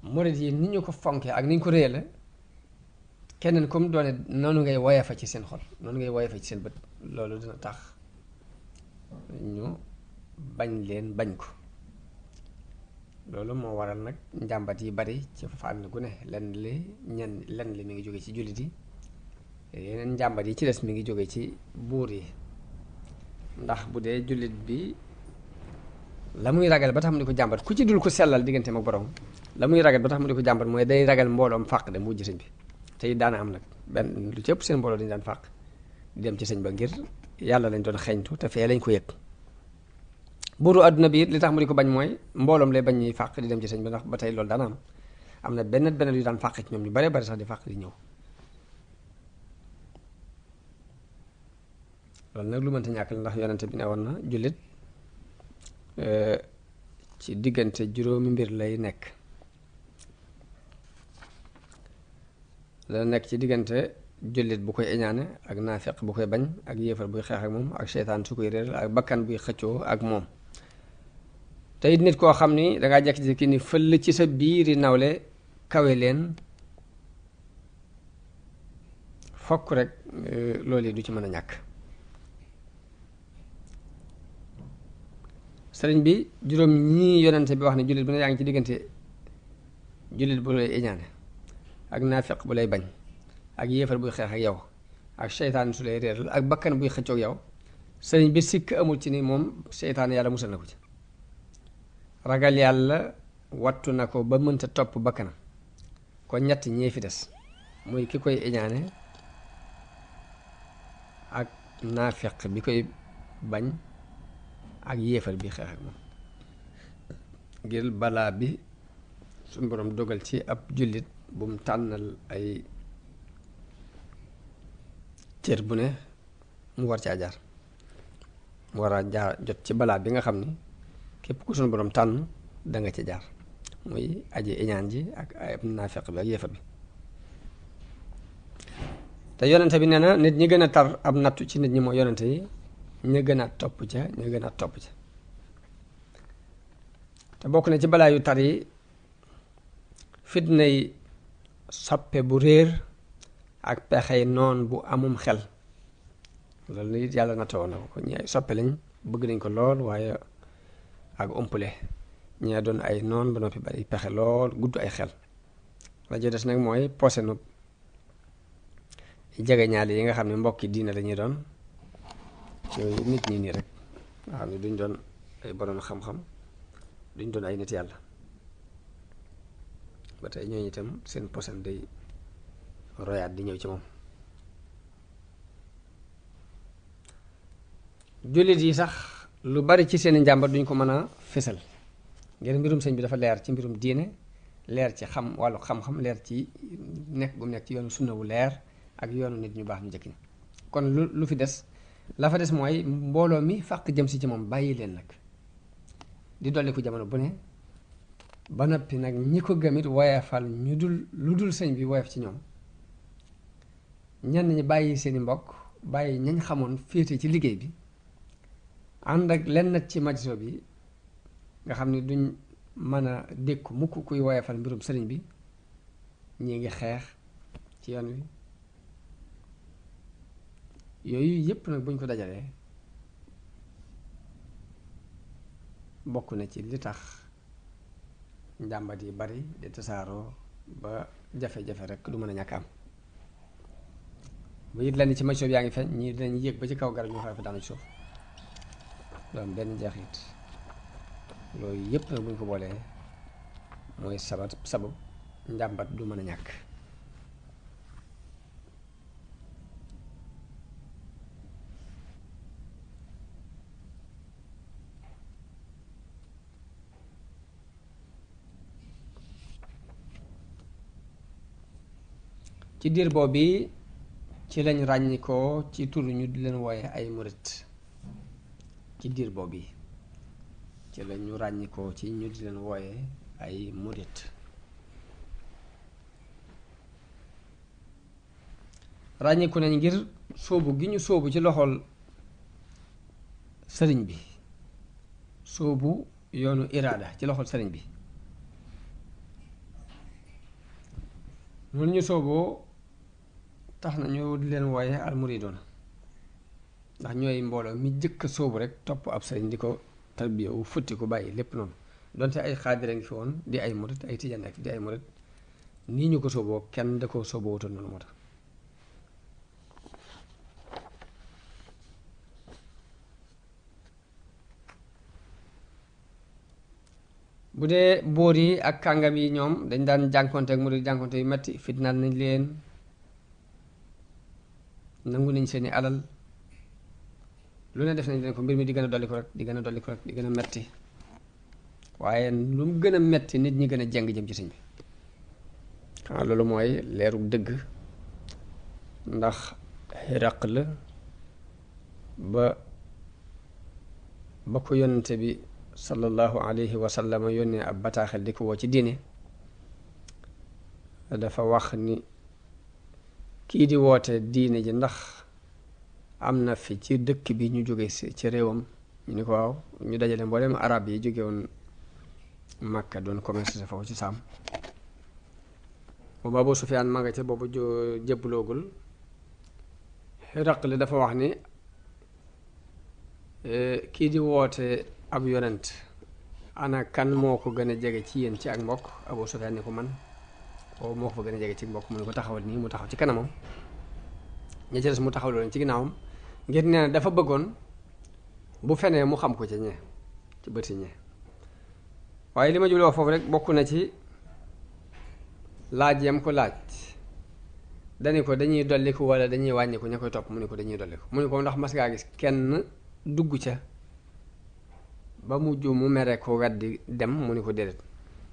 murid yi ni ñu ko fonkee ak ni ñu ko réyale keneen comme doone noonu ngay woyefa ci seen xol noonu ngay woyefa ci seen bët loolu dina tax ñu bañ leen bañ ko loolu moo waral nag njàmbat yi bari ci fànn gu ne lenn li mi ngi jóge ci jullit yi yeneen njàmbat yi ci des mi ngi jóge ci buur yi ndax bu dee jullit bi la muy ragal ba tax mu di ko jàmbat ku ci dul ko sellal digganteem ak borom la muy ragal ba tax mu di ko jàmbat mooy day ragal mbooloom fàq dem wujj sëñ bi te it daana am nag benn lu ci ëpp seen mbooloo dañu daan fàq di dem ci sëñ ba ngir yàlla lañ doon xeeñtu te fee lañ ko yëg buuru àdduna bi it li tax mu di ko bañ mooy mbooloom lay bañ ñuy fàq di dem ci sëñ ba ndax ba tey loolu daana am na benn yu daan fàq ci ñoom ñu bare bari sax di fàq di ñëw loolu nag lu mënta ñàkk la ndax yonente bi ne woon na jullit ci diggante juróomi mbir lay nekk la nekk ci diggante jullit bu koy iñaane ak naafeq bu koy bañ ak yéefar buy xeex ak moom ak seytaan su koy réeral ak bakkan buy xëccoo ak moom te it nit koo xam ni dangaa jekki-jekki ni fëll ci sa biiri nawle kawe leen fokk rek loolu yi du ci mën a ñàkk sëriñ bi juróom ñii yonente bi wax ne jullit bu ne yaa ngi ci diggante jullit bu lay iñaane ak naafeq bu lay bañ ak yéefar buy xeex ak yow ak seytaan su lay réeral ak bakkan buy xëccoog yow sëriñ bi sikk amul ci ni moom seytaan yàlla musal na ko ci ragal yàlla wattu na ko ba mënta topp bakkanam kon ñett ñee fi des muy ki koy iñaane ak naafeq bi koy bañ ak yéefar bi xeex ak moom ngir balaa bi suñu boroom dogal ci ab jullit bu mu tànnal ay cër bu ne mu war caa jaar mu war a jaar jot ci balaa bi nga xam ni képp ku suñu boroom tànn danga ci jaar muy aji iñaan ji ak ay naafeq bi ak yéefar bi te yonente bi nee na nit ñi gën a tar ab nattu ci nit ñi mooy yonente yi ñu gën a topp ca ñu gën a topp ca te bokk na ci balaa yu tar yi fitnay soppe bu réer ak pexey noon bu amum xel loolu it yàlla nattoo na ko ñi ay soppe lañ bëgg nañ ko lool waaye ak umpule ñee doon ay noon ba noppi bari pexe lool gudd ay xel la jo des nag mooy posenu jege ñaali yi nga xam ne mbokki diine lañuy doon yooyu nit ñi nii rek nga xam ne duñ doon ay borom xam-xam duñ doon ay nit yàlla ba tey ñooñu itam seen posen day royaat di ñëw ci moom jullit yi sax lu bari ci seeni njàmbat duñ ko mën a fésal ngir mbirum sëñ bi dafa leer ci mbirum diine leer ci xam wàllu xam-xam leer ci nekk bu mu nekk ci yoonu sunna wu leer ak yoonu nit ñu baax ñu njëkk ñi kon lu fi des la fa des mooy mbooloo mi fàq jëm si ci moom bàyyi leen nag di dolli ko jamono bu ne ba noppi nag ñi ko gëmit woyefal ñu dul lu dul sëñ bi woyef ci ñoom ñenn ñi bàyyi seeni mbokk bàyyi ñañ xamoon féete ci liggéey bi ànd ak lenn nag ci majso bi nga xam ne duñ mën a dékku mukk kuy woyefal mbirum sëriñ bi ñi ngi xeex ci yoon wi yooyu yépp nag buñ ko dajalee bokk na ci li tax njàmbat yi bari di tasaaroo ba jafe-jafe rek du mën a ñàkk am bu it lenn ci majso bi yaa ngi feeñ ñii dinañ yéeg ba ci kaw garab ñu xaw fa daanu ci suuf doon benn jeexit loolu yépp nag buñ ko boolee mooy sabab njàmbat du mën a ñàkk ci diir boobu ci lañ ràññikoo ci tur ñu di leen wooye ay murit ci diir boobu ci lañu ràññikoo ci ñu di leen wooye ay murit ràññiku nañ ngir sóobu gi ñu sóobu ci loxol sëriñ bi sóobu yoonu iraada ci loxol sëriñ bi noonu ñu sóoboo tax na ñu di leen wooye almuridoon ndax ñooy mbooloo mi jëkk sóobu rek topp ab sëriñ di ko tarbiya wu futti ko bàyyi lépp noonu donte ay xaadira ngi fi woon di ay murit ay tijaan ak di ay murit nii ñu ko sóoboo kenn da ko sóoboo wutoon noonu moo tax bu dee bóor yi ak kàngam yi ñoom dañ daan jànkonte ak murit jànkonte yu metti fitnaal nañ leen nangu nañ seeni alal lu ne def nañ leen ko mbir mi di gën a dolli ko rek di gën a dolli ko rek di gën a metti waaye lu mu gën a metti nit ñi gën a jeng jëm ci sëñ bi xanaa loolu mooy leeru dëgg ndax xiraq la ba ko yonente bi sallallahu alayhi wa sallam yónnee ab bataaxel di ko woo ci diine dafa wax ni kii di woote diine ji ndax am na fi ci dëkk bi ñu jóge ci réewam ñu ni ko waaw ñu dajale mboolem arab yi jóge woon Makka doon commerce sa foofu ci saam boobu Abu Sufyaan ma nga ca boobu jëbbaloogul Hiraql dafa wax ni kii di woote ab yonent ana kan moo ko gën a jege ci yéen ci ak mbokk Abu Sufyaan ni ko man o moo ko fa gën a jege ci mbokk mu ne ko taxawal nii mu taxaw ci kanamam ña ci des mu taxaw loolu ci ginnaawam ngir nee na dafa bëggoon bu fenee mu xam ko ci ñe ci bëti ñe waaye li ma jubloo foofu rek bokk na ci laaj yam ko laaj dani ko dañuy dolliku wala dañuy wàññiku ña koy topp mu ne ko dañuy dolliku mu ne ko ndax mas ngaa gis kenn dugg ca ba mujj mu mere ko weddi dem mu ne ko déedéet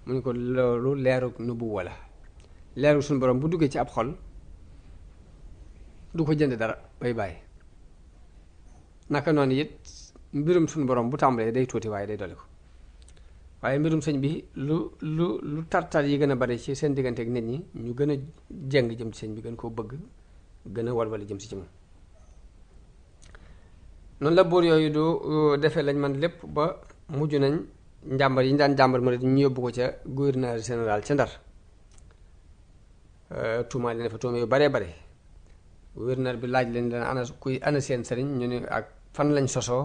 mu ne ko loolu leeru nubuwa la leeru suñu borom bu duggee ci ab xol du ko jënd dara bay bàyyi naka noonu it mbirum suñu borom bu tàmbalee day tuuti waaye day dolli ko waaye mbirum sëñ bi lu tartar yi gën a bari ci seen diggante ak nit ñi ñu gën a jeng jëm ci sëñ bi gën koo bëgg gën a walwali jëm si ci moom. noonu la buur yooyu du defee lañ man lépp ba mujj nañ njàmbar yi ñu daan jàmbar murid ñu yóbbu ko ca gouverneur général ca Ndar. tuumaa leen fa tuuma yu baree bare. gouverneur bi laaj leen ana seen sëriñ ñu ne ak fan lañ sosoo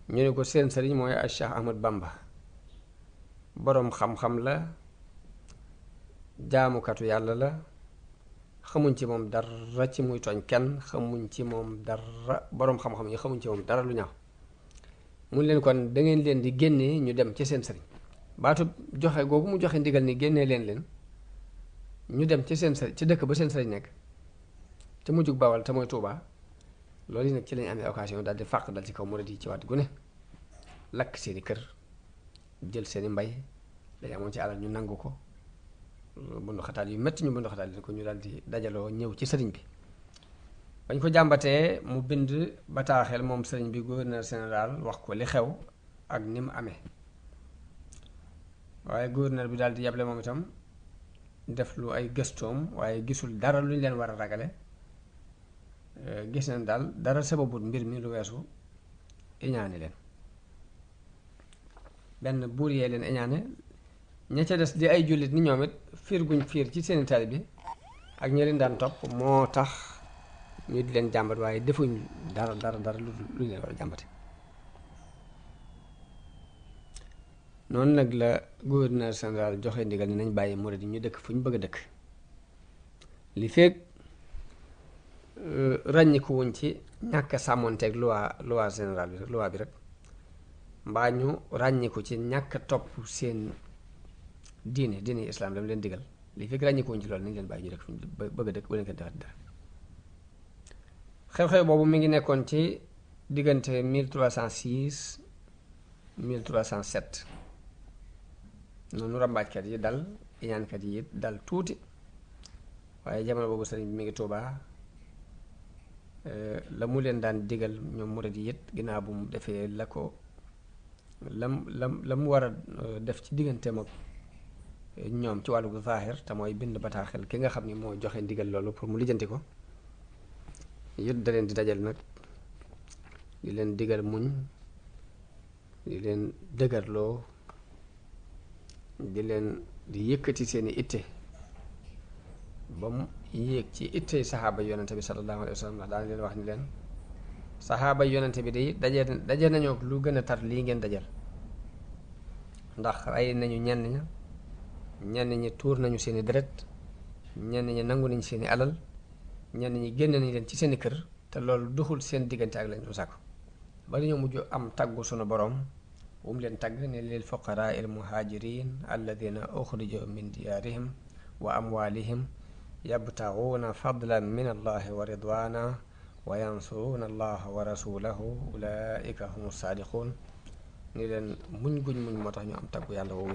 ñu ne ko seen sëriñ mooy ay Cheikh Ahmad Bamba, boroom xam-xam la, jaamukatu yàlla la, xamuñ ci moom dara ci muy tooñ kenn, xamuñ ci moom dara, boroom xam-xam yi xamuñ ci moom dara lu ñaaw. mun leen kon da ngeen leen di génnee ñu dem ci seen sëriñ. baatu joxe googu mu joxe ndigal ni génnee leen ñu dem ci seen sëriñ ci dëkk ba seen sëriñ nekk te mujjug Bawal te mooy Tuubaa. loolu yi nag ci lañ amee occasion daal di fàq dal ci kaw murid yi ci waat gu ne, lakk seeni kër, jël seeni mbay dañ amoon ci alal ñu nangu ko, bundu xataal yu metti ñu bundu xataal leen ko, ñu daal di dajaloo ñëw ci sëriñ bi. bañ ko jàmbatee mu bind bataaxel moom sëriñ bi gouverneur général wax ko li xew ak ni mu amee. waaye gouverneur bi daal di yable moom itam def lu ay gëstoom, waaye gisul dara lu ñu leen war a ragale. gis nañ daal dara sababut mbir mi lu weesu iñaane leen. benn buur yee leen iñaane, ña ca des di ay jullit ni ñoom it fiir guñ fiir ci seeni taalibe bi ak ñi leen daan topp moo tax ñu di leen jàmbat, waaye defuñ dara lu leen war a jàmbate. noonu nag la gouverneur général joxe ndigal ni nañ bàyyi murid yi ñu dëkk fu ñu bëgg a dëkk li fekk ràññiku wuñ ci ñàkk a sàmmoonteeg loi général bi loi bi rek, mbaa ñu ràññiku ci ñàkk a topp seen diine islam dama leen digal, li fekk ràññiku wuñ ci loolu nañ leen bàyyi ñu dëkk fu ñu bëgg a dëkk bu leen ko defat dara. xew-xew boobu mi ngi nekkoon ci diggante 1306 1307. noonu rambaajkat yi dal, iñaankat yi it dal tuuti, waaye jamono boobu sëriñ bi mi ngi Tuubaa. la mu leen daan digal ñoom murid yi it ginnaaw bu mu defee la ko la mu war a def ci digganteem ak ñoom ci wàllu zaahir te mooy bind bataaxel ki nga xam ni moo joxe ndigal loolu pour mu lijjanti ko it da leen di dajal nag di leen digal muñ, di leen dëgërloo, di leen di yëkkati seeni itte ba mu yéeg ci ittey saxaaba yonente bi sallallahu alayhi wa sallam, ndax daan leen wax ni leen saxaaba yonente bi day daje nañoo lu gën a tar lii ngeen dajal, ndax rey nañu ñenn ñi tuur nañu seeni deret, ñenn ñi nangu nañu seeni alal, ñenn ñi génn nañu leen ci seeni kër, te loolu duxul seen diggante ak lañ doon sàkku. ba dañoo mujj am taggu sunu boroom bu mu leen tagg ne lil fuqaraa il muhajirin alladina uxrijoo min diyaarihim wa amwalihim yabtaxuuna fadlan min allahi wa ridwana wa yansuruuna allaha wa rasulahu ulaika hum saadiquun. ni leen muñ guñ muñ moo tax ñu am taggu yàlla woowu.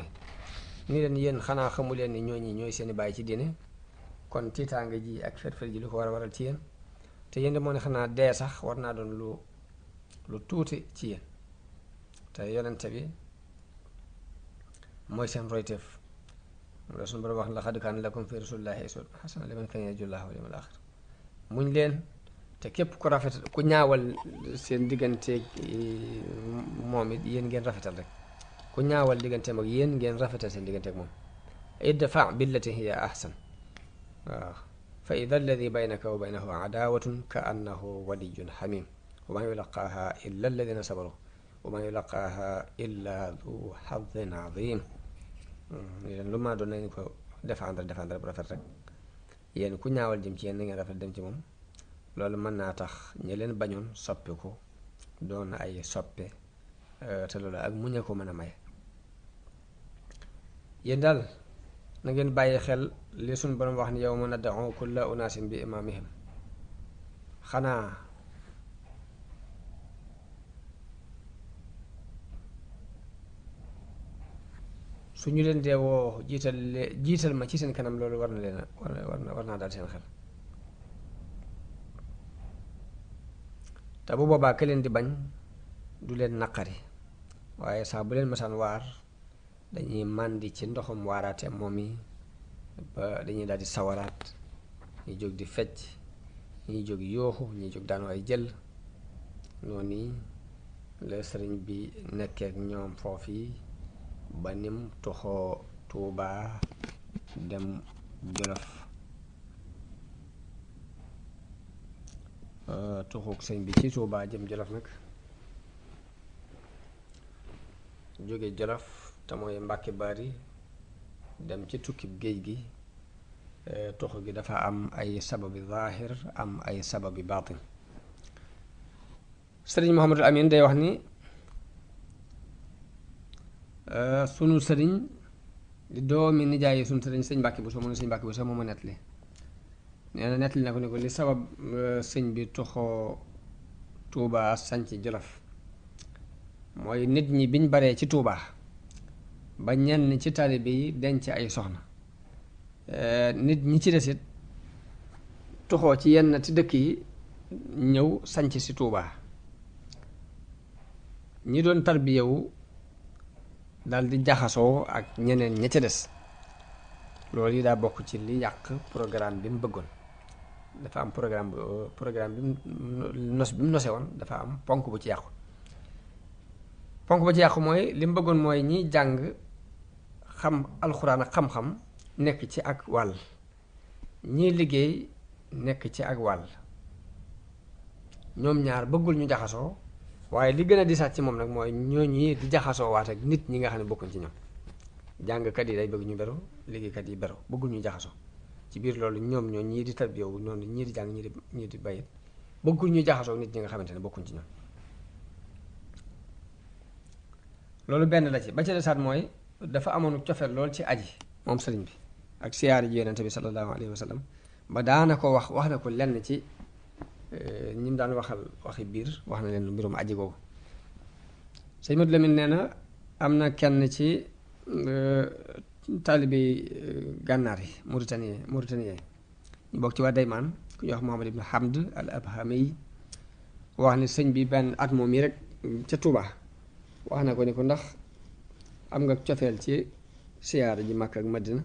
ni leen yéen xanaa xamu leen ni ñooy seeni bàyyi ci diine, kon tiitaanga ji ak fet-fet ji lu ko war a waral ci yéen, te yéen de moo ne xanaa dee sax war naa doon lu tuuti ci yéen, te yonente bi mooy seen royteef. moom la suñu borom wax laqad kaana lakum fi rasulillahi uswatun hasana liman kaana yarju llaha wal yawmal aaxir. muñ leen, te képp ku rafetal ku ñaawal seen digganteeg moom it yéen ngeen rafetal rek, ku ñaawal digganteem ak yéen ngeen rafetal seen digganteeg moom. idfa billati hiya ahsan. waaw fa ida alladi baynaka wa baynahu adaawatun ka annahu waliyun xamim wa ma yulaqaaha illa alladina sabaru wa ma yulaqaaha illa du xadin azim. leen lu ma doon nañu ko défendre bu rafet rek, yéen ku ñaawal jëm ci yéen na ngeen rafet dem ci moom. loolu mën naa tax ñi leen bañoon soppiku doon ay soppe, te loolu ak muñ a ko mën a may. yéen daal na ngeen bàyyi xel li suñ borom wax ni yawma nad'u kulla unaasin bi imaamihim. xanaa su ñu leen dee woo jiital ma ci seen kanam, loolu war na leen war naa daal seen xel. te bu boobaa ka leen di bañ du leen naqari, waaye saa bu leen masaan waar dañuy màndi ci ndoxum waaraate moom yi ba dañuy daal di sawaraat ñi jóg di fecc ñi jóg yooxu ñi jóg daanu ay jël noonu la sëriñ bi nekkee ak ñoom foofu ba nim toxoo Tuubaa dem Jolof tuxuk sëñ bi ci Tuubaa jëm Jolof nag jóge Jolof te mooy Mbàkke Bari dem ci tukkib géej gi tuxu gi dafa am ay sababi zaahir am ay sababi baatin sëriñ Muhammadul Amin day wax ni sunu sëriñ di doomi nijaay sunu sëriñ sëñ Mbàkke Buso mu ne sëñ Mbàkke Buso moo ma nettali nee na nettali na ko ne ko li sabab sëñ bi toxoo Tuubaa sanc Jolof mooy nit ñi biñ baree ci Tuubaa ba ñenn ci taalibe yi denc ay soxna nit ñi ci desit toxoo ci yenn ci dëkk yi ñëw sanc si Tuubaa ñi doon tarbiyewu dal di jaxasoo ak ñeneen ña ca des loolu yi daa bokk ci li yàq programme bi mu bëggoon dafa am programme bi mu nose woon dafa am ponk bu ci yàqu ponk bu ci yàqu mooy li mu bëggoon mooy ñiy jàng xam alxuraan ak xam-xam nekk ci ak wàll ñiy liggéey nekk ci ak wàll ñoom ñaar bëggul ñu jaxasoo waaye li gën a disaat ci moom nag mooy ñooñu di jaxasoo waat ak nit ñi nga xam ne bokkuñ ci ñoom jàngkat yi day bëgg ñu beru liggéeykat yi beru bëggul ñu jaxasoo ci biir loolu ñoom ñoo ñii di tarbiyawu noonu ñii di jàng ñii di bayit bëggul ñu jaxasoo nit ñi nga xamante ne bokkuñ ci ñoom loolu benn la ci ba ca desaat mooy dafa amoon cofeel lool ci aji moom sëriñ bi ak siyaari ji yonente bi sallallahu alayhi wa sallam ba daana ko wax na ko lenn ci ñi mu daan waxal waxi biir wax na leen mbirum aji googu sëñ Madu Lamin nee na am na kenn ci taalibi gànnaar yi Mauritanie ñu bokk ci waa Daymaan ku ñuy wax Muhammad ibn Hamd al Abhami wax ne sëñ bi benn at moom yi rek ca Tuubaa wax na ko ni ko ndax am nga cofeel ci siyaara ji Makka ak Madina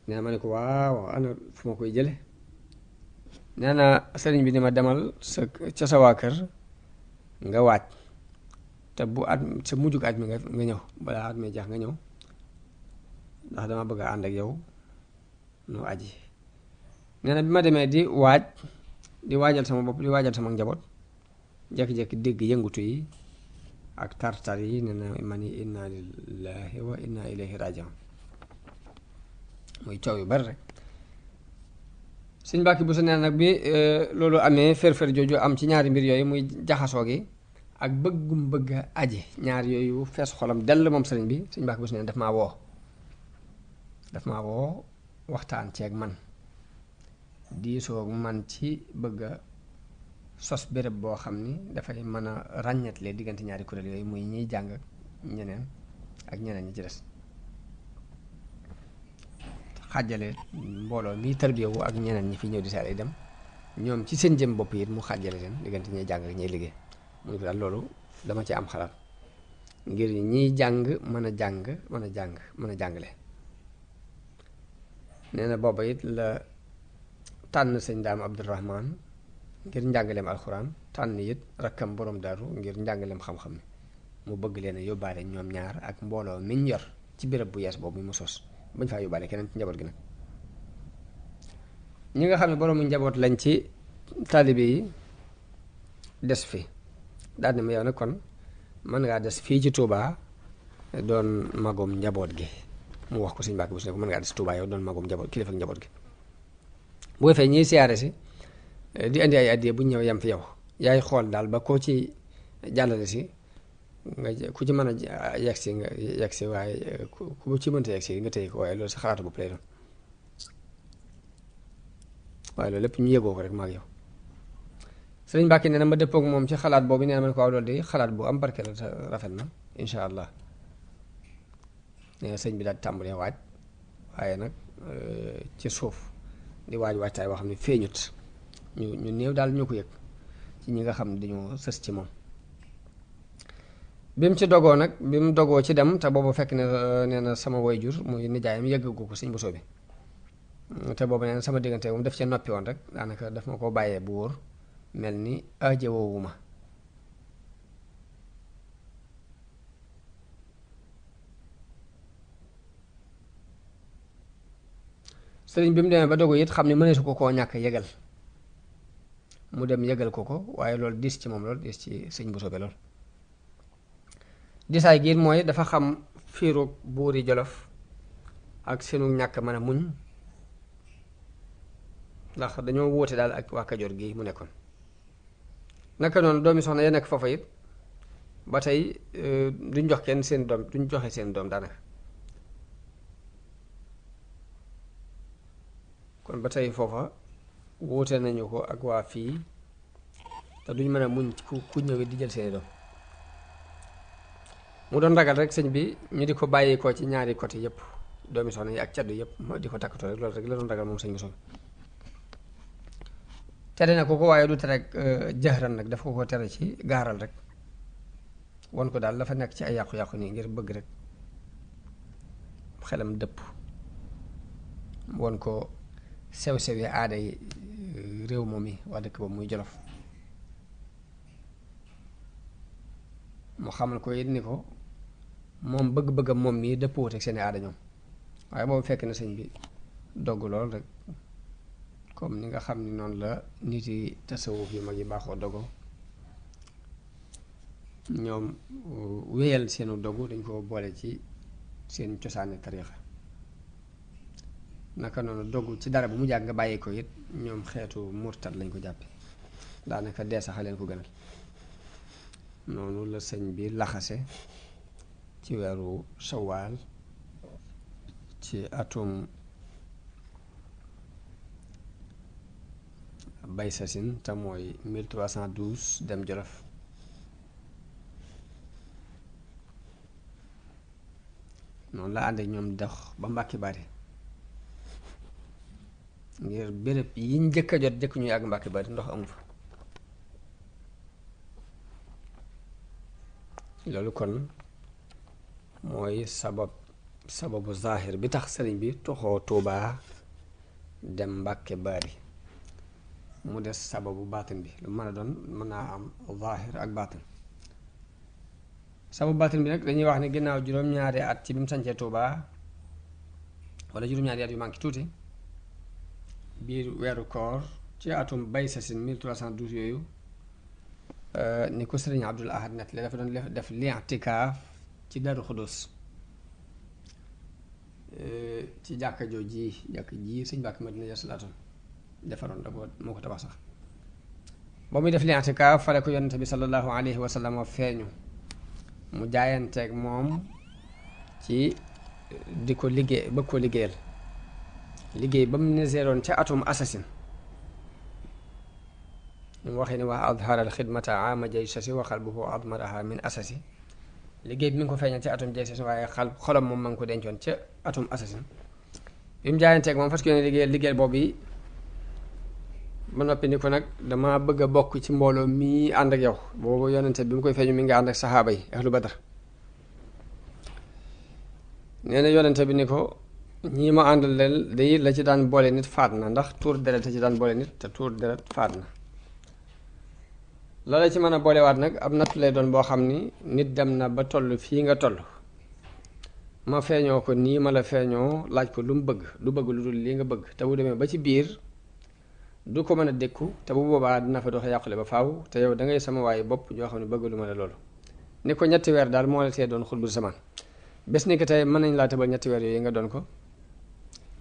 nee na ma ne ko waaw ana fu ma koy jële nee na sëriñ bi ni ma demal ca sa waa kër nga waaj te bu at sa mujjug at mi nga ñëw balaa at mi jeex nga ñëw ndax dama bëgg a ànd ak yow nu aji nee na bi ma demee di waajal sama bopp di waajal sama njaboot jékki-jékki dégg yëngutu yi ak tartar yi nee na ma ni inna lillahi wa inna ilayhi rajiun muy coow yu bari rek Sëñ Mbàkke Buso nee nag bi loolu amee fër-fër jooju am ci ñaari mbir yooyu muy jaxasoo gi ak bëggum bëgg aji ñaar yooyu fees xolam dell moom sëriñ bi Sëñ Mbàkke Buso nee daf maa woo waxtaan ceeg man diisoo man ci bëgg a sos béréb boo xam ni dafay mën a ràññatle diggante ñaari kuréel yooyu muy ñiy jàng ñeneen ak ñeneen ñi ci des xàjjale mbooloo mi tarbiyawu ak ñeneen ñi fi ñëw di saal yi dem ñoom ci seen jëm bopp yi mu xàjjale leen diggante ñiy jàng ak ñiy liggéey mu ne ko daal loolu dama ci am xalaat ngir ñiy jàng mën a jàngale nee na booba it la tànn sëñ Daam Abdurahmaan ngir njàngaleem alxuraan tànn it rakkam borom daaru ngir njàngaleem xam-xam mu bëgg leen a yóbbaale ñoom ñaar ak mbooloo miñ yor ci béréb bu yees boobu mu sos bañ faa yóbbaale keneen ci njaboot gi nag ñi nga xam ne boroomu njaboot lañ ci taalibe yi des fi daal ne ma yow nag kon mën ngaa des fii ci Tuubaa doon magum njaboot gi mu wax ko Sëñ Mbàkke Buso ne ko mën ngaa des Tuubaa yow doon magum njaboot kilifa ak njaboot gi bu ko fee ñiy siyaare si di indi ay addiya bu ñëw yem fi yow yaay xool daal ba koo ci jàllale si nga ku ci mën a yegsi nga yegsi waaye ku ci mënta yegsi nga téye ko waaye loolu sa xalaatu bopp lay doon waaye loolu lépp ñu yëgoo ko rek maag yow Sëriñ Mbàkke nee na ma dëppook moom ci xalaat boobu nee na ma ne ko waaw loolu de xalaat bu am barke la rafet na insha allah nee na sëñ bi daal tàmbalee waaj waaye nag ci suuf di waajtaay boo xam ne feeñut ñu néew daal ñoo ko yëg ci ñi nga xam ne dañoo sës ci moom bi mu ci dogoo nag bi mu dogoo ci dem te boobu fekk ne nee na sama waajur muy nijaayam yëggagu ko Sëñ Buso bi te boobu neen sama diggante moom daf ca noppi woon rek daanaka daf ma ko bàyyee bu wóor mel ni ajowoowu ma. sëriñ bi mu demee ba dogu it xam ne mëneesu ko koo ñàkk yëgal mu dem yëgal ko ko waaye loolu diis ci moom lool diis ci sëñ bu soobee lool. disaay gi mooy dafa xam fiiru buuri Jolof ak seenu ñàkk mën a muñ ndax dañoo wóote daal ak waa Kajoor gi mu nekkoon. naka noonu doomi soxna ya nekk foofa it ba tey duñ jox kenn seen doom duñ joxe seen doom daanaka kon ba tey foofa wóote nañu ko ak waa fii te duñ mën a muñ ku ñëwee di jël seeni doom. mu doon ragal rek sëñ bi ñu di ko bàyyi ko ci ñaari côté yëpp doomi soxna yi ak caddu yëpp moo di ko takkatoo rek loolu rek la doon ragal moom sëñ bi soxna tere na ko waaye du tere jëxëran nag daf ko tere ci gaaral rek won ko daal dafa nekk ci ay yàqu-yàqu nii ngir bëgg rek xelam dëpp won ko sew-sew yi aada yi réew moom yi waa dëkk boobu muy Jolof mu xamal ko it ni ko moom bëgg-bëggam moom mii dëppwut ak seeni aada ñoom waaye boobu fekk na sëñ bi dogg lool rek comme ni nga xam ni noonu la nit yi tasawuf yu mag yi baaxoo dogo ñoom wéyal seenu dogu dañ ko boole ci seen cosaani tariixa naka noonu dogu ci dara bu mu jàgg nga bàyyi ko it ñoom xeetu murtad lañ ko jàppe daanaka dee sax leen ko gënal. noonu la sëñ bi laxase ci weeru shawaal ci atum bay sasin te mooy 1312 dem Jolof noonu la ànd ak ñoom dox ba Mbàkke Bari ngir béréb yi njëkk a jot jëkk ñuy àgg Mbàkke Bari ndox amu fa. loolu kon mooy sababu zahir bi tax sëriñ bi toxoo Tuubaa dem Mbàkke Bari mu des sababu baatin bi lu mën a doon mën naa am zahir ak baatin. sababu baatin bi nag dañuy wax ne ginnaaw juróom-ñaari at ci bi mu sancee Tuubaa wala juróom-ñaari at yu manqué tuuti biir weeru koor ci atum bay sasin 1312 yooyu ni ko sëriñ Abdul Ahad net la dafa doon def li'tikaaf ci Daaru Xudus ci jàkka ji sëñ Mbàkke Madina ja salaatoon defaroon da ko moo ko tabax sax ba muy def li'tikaaf fare ko yonente bi sallallahu alayhi wa sallam feeñu mu jaayanteeg moom ci di ko liggéey bëgg ko liggéeyal liggéey ba mu neseeroon ca atum assasine ñu waxee ni waa adharal xidmata ama jaysasi wa qalbuhu admaraha min asasi liggéey bi mi ngi ko feeñal ci atum jaysasi waaye xolam moom ma ngi ko dencoon ca atum assasine bi mu jaayanteeg moom parce que liggéey boobu yi ba noppi ni ko nag dama bëgg a bokk ci mbooloo mii ànd ak yow boobu yonente bi mu koy feeñu mi ngi ànd ak saxaaba yi ahlu badar nee na yonente bi ni ko ñii ma àndal leen day la ci daan boole nit faat na ndax tuur deret ci daan boole nit te tuur deret faat na loola ci mën a boolewaat nag ab natt lay doon boo xam ni nit dem na ba toll fii nga toll ma feeñoo ko nii ma la feeñoo laaj ko lu mu bëgg du bëgg lu dul lii nga bëgg te bu demee ba ci biir du ko mën a dékku te bu boobaa dina fa dox yàqule ba faaw te yow da ngay sama waaye bopp ñoo xam ne bëgg lu ma la loolu ni ko ñetti weer daal moo la tee doon xutbu zaman bés ni ko tey mën nañ laa tëbal ñetti weer yooyu nga doon ko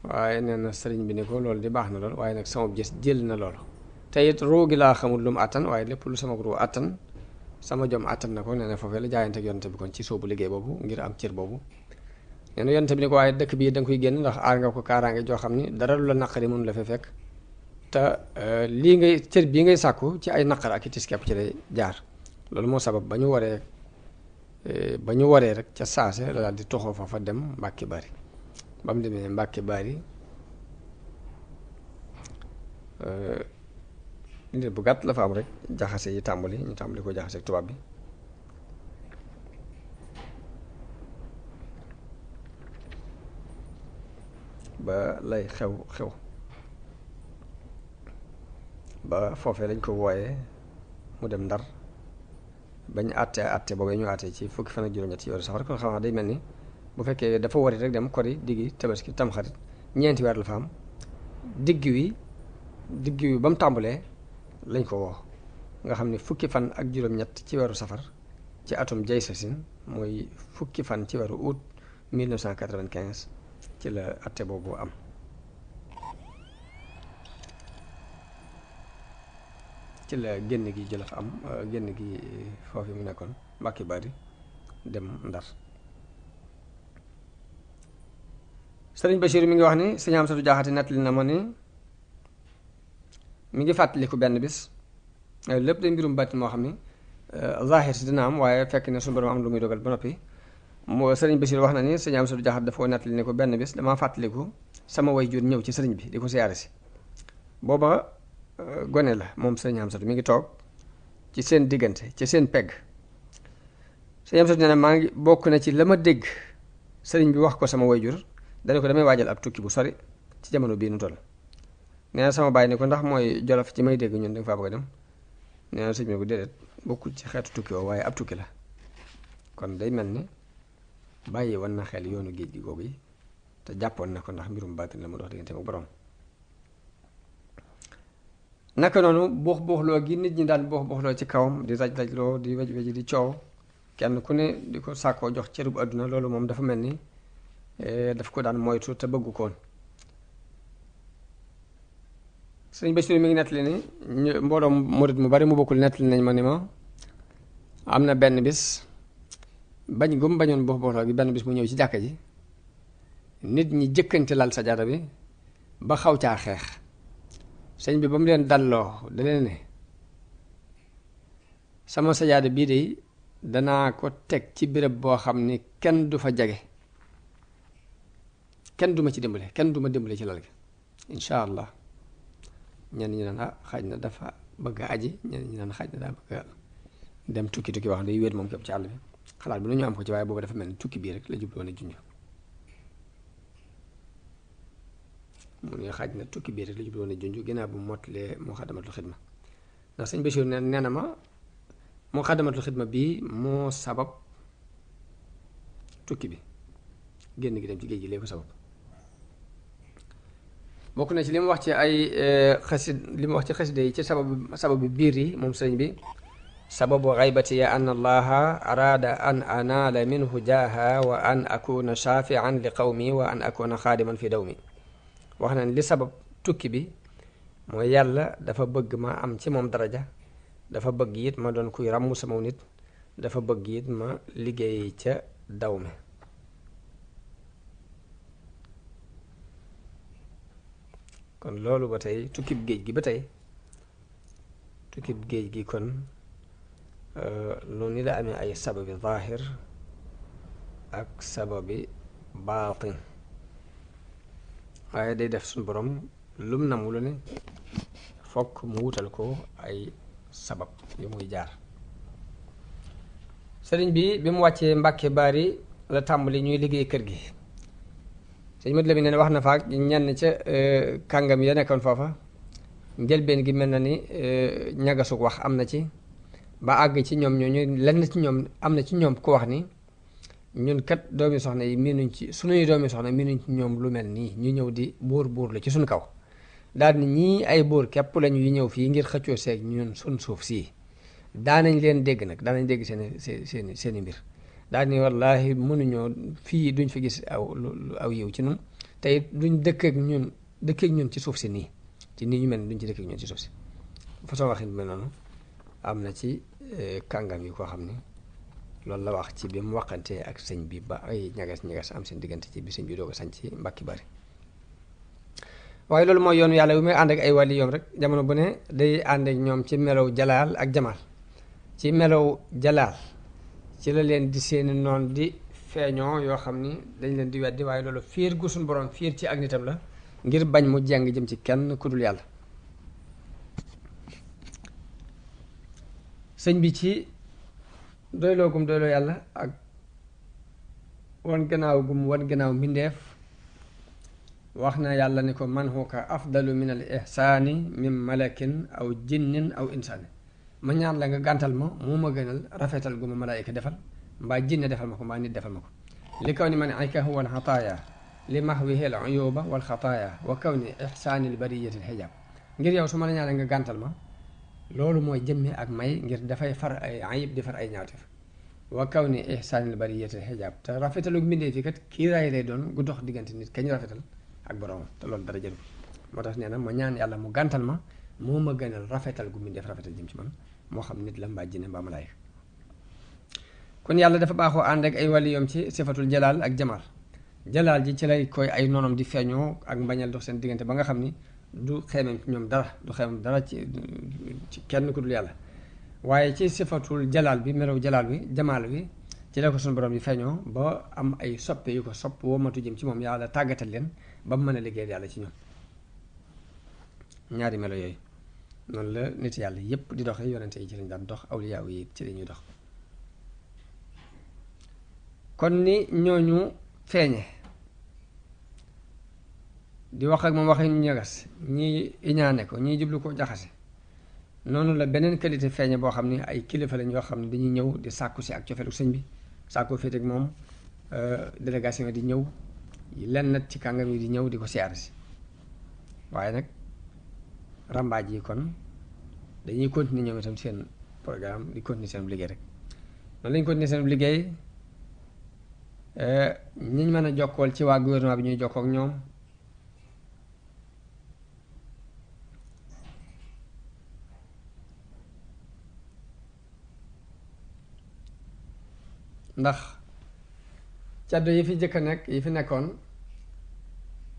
waaye nee na sëriñ bi ni ko loolu di baax na lool waaye nag sama gis jël na loolu te it ruu gi laa xamul lu mu àttan waaye lépp lu sama ruu àttan sama jom àttan na ko nee na foofee la jaayante ak yonte bi kon ci soobu liggéey boobu ngir am cër boobu nee na yonte bi ni ko waaye dëkk bii da nga koy génn ndax aar nga ko kaaraange joo xam ni dara lu la naqari mënu la fa fekk te lii ngay cër bii ngay sàkku ci ay naqar ak i tis kepp ci lay jaar loolu moo sabab ba ñu waree rek ca saase la daal di toxoo fa dem Mbàkke Bari ba mu demee Mbàkke Bari nit bu gàtt la fa am rek jaxase yi tàmbali ñu tàmbali ko jaxase ak tubaab bi ba lay xew xew ba foofee lañ ko wooyee mu dem Ndar bañ àtte boobee ñu àtte ci fukki fan ak juróom-ñett ci weeru safar kon xam naa day mel ni bu fekkee dafa wari rek dem kori diggi tabaski tamxarit ñeenti weer la fa am digg wi ba mu tàmbalee lañ ko woo nga xam ne fukki fan ak juróom-ñett ci weeru safar ci atum jay sasin mooy fukki fan ci weeru août 1995 ci la atte boobu am ci la génn gi Jolof am génn gi foofu mu nekkoon Mbàkke Bari dem Ndar sëriñ Bachir mi ngi wax ni sëñ Amsatu Jaxate nettali na ma ni mi ngi fàttaliku benn bis lépp day mbirum bàtti moo xam ni zahir si dina am waaye fekk ne suñu borom am lu muy dogal ba noppi moo sëriñ Bachir wax na ni sëñ Amsatu Jaxate dafa nettali ne ko benn bis damaa fàttaliku sama way jur ñëw ci sëriñ bi di ko siyaare si booba gone la moom sëriñ Amsatu mi ngi toog ci seen diggante ci seen pegg sëriñ Amsatu nee na maa ngi bokk na ci la ma dégg sëriñ bi wax ko sama way jur dane ko damay waajal ab tukki bu sori ci jamono bii nu toll nee na sama bàyyi ne ko ndax mooy Jolof ci may dégg ñun da nga faa bëgg a dem nee na sëñ bi ne ko déedéet bokkul ci xeetu tukki woo waaye ab tukki la kon day mel ni bàyyi wan na xel yoonu géej gi googu yi te jàppoon na ko ndax mbirum baatin la mu dox diggante ak borom naka noonu buux buuxloo gi nit ñi daan buux buuxloo ci kawam di raj rajloo di wej wej di coow kenn ku ne di ko sàkkoo jox cërub àdduna loolu moom dafa mel ni daf ko daan moytu te bëggu koon sëñ Bachir mi ngi nettali ni mbooloo murit mu bari mu bokkul nettali nañ ma ni ma am na benn bis bañ gum bañoon buux buuxloo gi benn bis mu ñëw ci jàkka ji nit ñi jëkkante lal sajaada bi ba xaw caa xeex sëñ bi ba mu leen dalloo da leen ne sama sajaada bii de danaa ko teg ci béréb boo xam ni kenn du fa jage kenn du ma ci dimbale kenn du ma dimbale ci lal gi incha allah ñenn ñi naan xaaj na dafa bëgg a aji ñenn ñi naan xaaj na daa bëgg a dem tukki wax day wéet moom képp ci àll bi xalaat bi lu ñu am ko ci waaye boobu dafa mel ni tukki bii rek la jubloon a junj mu ne xaaj na tukki bii rek la jubloon a junj ginnaaw bu mottalee Muxaddamatul Xidma ndax sëñ Bachir nee na ma Muxaddamatul Xidma bii moo sabab tukki bi génn gi dem ci géej gi lee ko sabab bokk na ci li mu wax ci ay xasida yi ci sababu biir yi moom sëriñ bi sababu xaybati ya an allaha araada an anaala minhu jaaha wa an akuna shafian li qawmi wa an akuna xaadiman fi dawmi wax na li sabab tukki bi mooy yàlla dafa bëgg ma am ci moom daraja dafa bëgg it ma doon kuy ràmm sama nit dafa bëgg it ma liggéey ca daw mi kon loolu ba tey tukkib géej gi ba tey tukkib géej gi kon noonu la amee ay sababi zaahir ak sababi baatin waaye day def suñu borom lum namu lu ne fokk mu wutal ko ay sabab yu muy jaar sëriñ bi mu wàccee Mbàkke Bari la tàmbali ñuy liggéey kër gi sëñ Madu Lamin ne wax na fa ak ñenn ca kàngam ya nekkoon foofa njëlbeen gi mel na ni ñagasug wax am na ci ba àgg ci ñoom ñooñu lenn ci ñoom am na ci ñoom ku wax ni ñun kat doomi soxna yi miinuñ ci sunuy doomi soxna miinuñ ci ñoom lu mel nii ñu ñëw di buur la ci suñu kaw daal ni ñii ay buur képp lañu yu ñëw fii ngir xëccoo seeg ñun suñ suuf sii daanañ leen dégg nag daanañ dégg seeni mbir daal ni wallaahi mënuñoo fii duñ fi gis aw yiw ci ñun te it duñ dëkk ak ñun ci suuf si nii ci nii ñu mel ni duñ ci dëkk ak ñun ci suuf si façon waxin bi mel noonu am na ci kàngam yi koo xam ni loolu la wax ci bi mu waxantee ak sëñ bi ba ay ñagas am seen diggante ci bi sëñ bi doog a sañ ci Mbàkke Bari waaye loolu mooy yoonu yàlla bi muy ànd ak ay wàlli yoom rek jamono bu ne day ànd ak ñoom ci melow jalaal ak jamaal ci melow jalaal ci la leen di seeni noon di feeñoo yoo xam ni dañ leen di weddi waaye loolu fiir gu suñ borom fiir ci ak nitam la ngir bañ mu jeng jëm ci kenn ku dul yàlla sëñ bi ci doyloo gum doyloo yàlla ak wan gannaaw mbindeef wax na yàlla ni ko man huka afdalu min al ihsaani min malakin aw jinnin aw insaani ma ñaan la nga gàntal ma moo ma gënal rafetal gu ma malaayika defal mbaa jinne defal ma ko mbaa nit defal ma ko li kaw ni man ayka huwa al xataaya li mahwihi al uyuba wal xataaya wa kaw ni ihsaani al bariyati al xijaab ngir yow su ma la ñaanee nga gàntal ma loolu mooy jëmme ak may ngir dafay far ay ayib di far ay ñaawteef wa kaw ni ihsaanil bariyati xijaab te rafetalu mbindee fi kat kiiraay lay doon gu dox diggante nit kañ rafetal ak borom te loolu dara jëru moo tax nee na ma ñaan yàlla mu gàntal ma moo ma gënal rafetal gu mbindeef rafetal jëm ci man moo xam nit la mbaa jinne mbaa malaayika kon yàlla dafa baaxoo ànd ak ay waliyoom ci sifatul jalaal ak jamaal jalaal ji ci lay koy ay noonam di feeñoo ak mbañal dox seen diggante ba nga xam ni du xeemem ci ñoom dara du xeemem dara ci kenn ku dul yàlla waaye ci sifatul jalaal bi melow jalaal bi jamaal bi ci la ko suñu borom yi feeñoo ba am ay soppe yu ko sopp womatu jëm ci moom yàlla tàggatal leen ba mu mën a liggéeyal yàlla ci ñoom ñaari melo yooyu noonu la nit yàlla yépp di doxee yonente yi ci lañ daan dox awliyaaw yi ci la ñuy dox kon ni ñooñu feeñe di wax ak moom waxi ñu ñagas ñii iñaane ko ñii jublu ko jaxase noonu la beneen qualité feeñe boo xam ne ay kilifa lañ yoo xam ne dañuy ñëw di sàkku si ak cofeelu sëñ bi sàkku féete ak moom délégation di ñëw lenn ci kàngam yi di ñëw di ko siyaare si waaye nag rambaaj yi kon dañuy continuer ñoom itam seen programme di continuer seen liggéey rek noonu lañ continuer seen liggéey ñiñ mën a jokkool ci waa gouvernement bi ñuy jokkoo ak ñoom ndax caddo yi fi jëkk a nekk yi fi nekkoon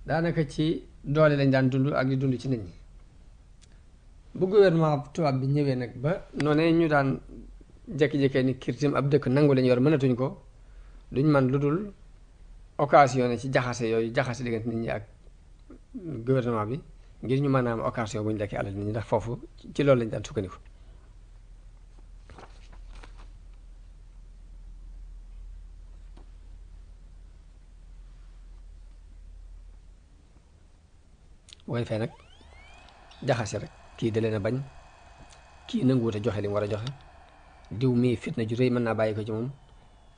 daanaka ci doole lañ daan dund ak di dund ci nit ñi bu gouvernement tubaab bi ñëwee nag ba noonee ñu daan jékki-jékkee ni kirtim ab dëkk nangu lañu yor mënatuñ ko duñ man lu dul occasion ci jaxase yooyu jaxase diggante nit ñi ak gouvernement bi ngir ñu mën a am occasion bu ñu lekkee alal nit ñi ndax foofu ci loolu lañ daan sukkandiku boo defee nag jaxase rek kii da leen a bañ kii nanguwut a joxe li mu war a joxe diw mii fitna ju rëy mën naa bàyyi ko ci moom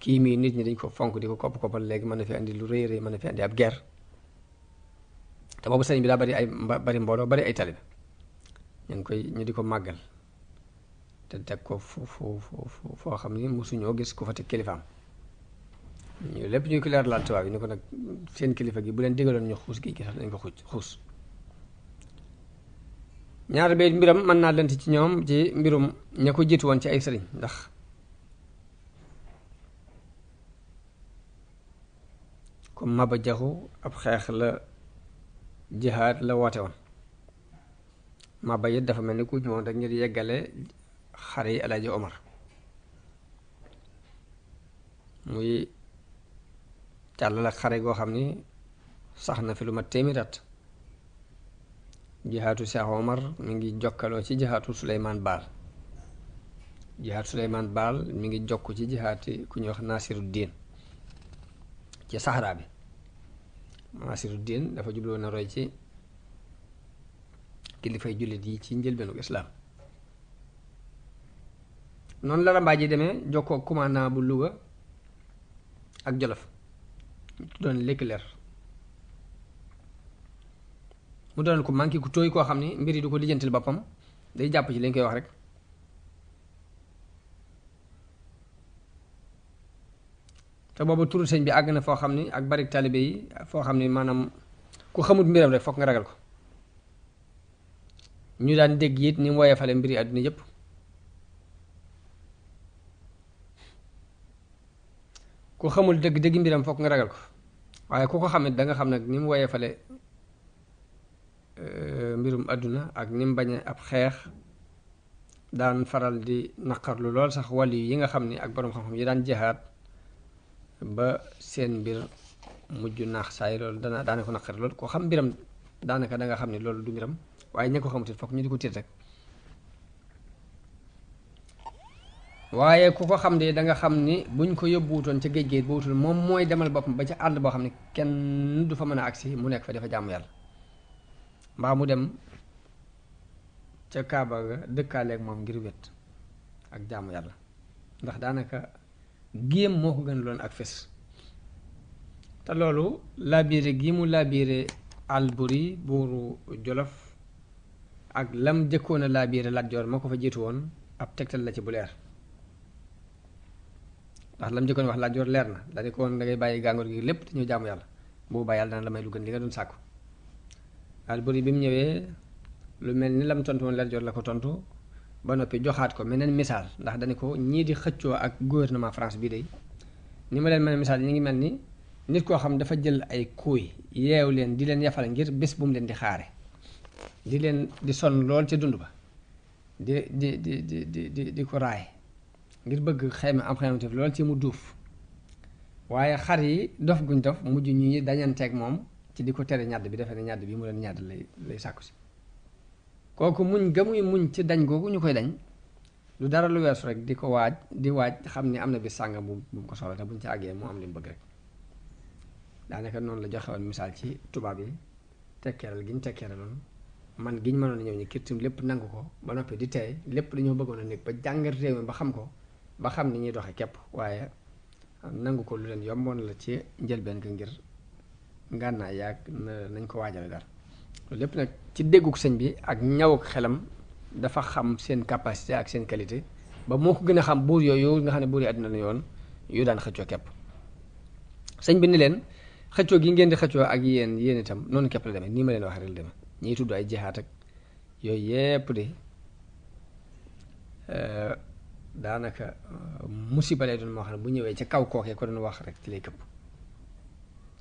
kii mii nit ñi dañ ko fonk di ko kopp-koppal léegi mën na fi andi lu rëy rëy mën na fi andi ab guerre te boobu sëriñ bi daa bari ay bari mbooloo bari ay talib ñu ngi koy ñu di ko màggal te teg ko foo xam ni mosuñoo gis ku fa teg kilifaam ñu lépp ñuy ko leer laal tubaab yi ni ko nag seen kilifa gi bu leen digaloon ñu xuus gi sax dañ ko xuus ñaar bay mbiram mën naa lënt ci ñoom ci mbirum ña ko jiitu woon ci ay sëriñ ndax comme Maba Jaxu ab xeex la jihaad la woote woon Maba it dafa mel ni ku ñëwoon rek ngir yeggale xare yi Alaaji Omar muy càll la xare goo xam ni sax na fi lu ma téeméeri at jihaatu Cheikh Omar mi ngi jokkaloo ci jihaatu Souleymane Baal jihaatu Souleymane Baal mi ngi jokk ci jihaati ku ñuy wax Nasiruddin ci Sahara bi Nasiruddin dafa jubloon na roy ci kilifay jullit yi ci njëlbeenu islaam noonu la rambaaj yi demee jokkoo commandant bu Louga ak Jolof ñu tuddoon Leclerc mu doon ko manqué ku tooy koo xam ni mbir yi du ko lijjantil boppam day jàpp ci li ñu koy wax rek te boobu turu sëñ bi àgg na foo xam ni ak bari taalibe yi foo xam ni maanaam ku xamut mbiram rek foog nga ragal ko ñu daan dégg it ni mu woyee fale mbiri àdduna yépp ku xamul dëgg dëgg mbiram foog nga ragal ko waaye ku ko xam it da nga xam nag ni mu woyee fale mbirum àdduna ak ni mu bañe ab xeex daan faral di naqarlu lool sax wàllu yi nga xam ni ak boroom xam-xam yi daan jihaad ba seen mbir mujj naax saay loolu daana ko naqari loolu ko xam mbiram daanaka da nga xam ne loolu du mbiram waaye ña ko xamutit fokk ñu di ko tiit rek waaye ku ko xam de da nga xam ni buñ ko yóbbuwutoon ca géej géej bootul moom mooy demal boppam ba ca àll boo xam ne kenn du fa mën a agsi mu nekk fa dafa jàmm yàlla mbaa mu dem ca Kaaba ga dëkkaaleeg moom ngir wét ak jàmm yàlla ndax daanaka géem moo ko gën loon ak fes te loolu laabiire gi mu laabiire Alburi buuru Jolof ak lam jëkkoon a laabiire Lat Joor moo ko fa jiitu woon ab tegtal la ci bu leer ndax lam jëkkoon wax Lat Joor leer na dañu ko woon da ngay bàyyi gàngoor gi lépp te ñu jaamu yàlla boobu bàyyi yàlla dana la may lu gën li nga doon sàkku Alburi bi mu ñëwee lu mel ni lam tontu woon Lat Joor la ko tontu ba noppi joxaat ko meneen misaal ndax dañu ko ñii di xëccoo ak gouvernement France bii de ni ma leen mën a misaal ñu ngi mel ni nit koo xam dafa jël ay kuuy yeew leen di leen yafal ngir bés bu mu leen di xaare di leen di sonn lool ca dund ba di ko raay ngir bëgg xayma am xaymatif lool ci mu duuf waaye xar yi dof guñ dof mujj ñu dañanteeg moom ci di ko tere ñàdd bi defee ne ñàdd bi mu leen ñàdd lay sàkku si kooku muñ ga muy muñ ci dañ googu ñu koy dañ lu dara lu weesu rek di ko waaj xam ni am na bis sàngam bu mu ko soxla te buñ ci àggee mu am li mu bëgg rek daanaka noonu la joxe woon misaal ci tubaab yi tekkeeral gi ñu tekkeeraloon man gi ñu mënoon a ñëw ñi kirtim lépp nangu ko ba noppi di tey lépp dañoo bëggoon a nekk ba jàngat réew mi ba xam ko ba xam ni ñuy doxe képp waaye nangu ko lu leen yomboon la ci njëlbeen ko ngir ngànnaay yaag nañ ko waajale dara loolu lépp nag ci dégguk sëñ bi ak ñaw ak xelam dafa xam seen capacité ak seen qualité ba moo ko gën a xam buur yooyu nga xam ne buur yi àddina la yoon yu daan xëccoo képp sëñ bi ni leen xëccoo gi ngeen di xëccoo ak yéen itam noonu képp la demee nii ma leen wax rek la demee ñiy tudd ay jihaat ak yooyu yépp de daanaka musiba lay doon moo xam ne bu ñëwee ca kaw kookee ko doon wax rek ci lay këpp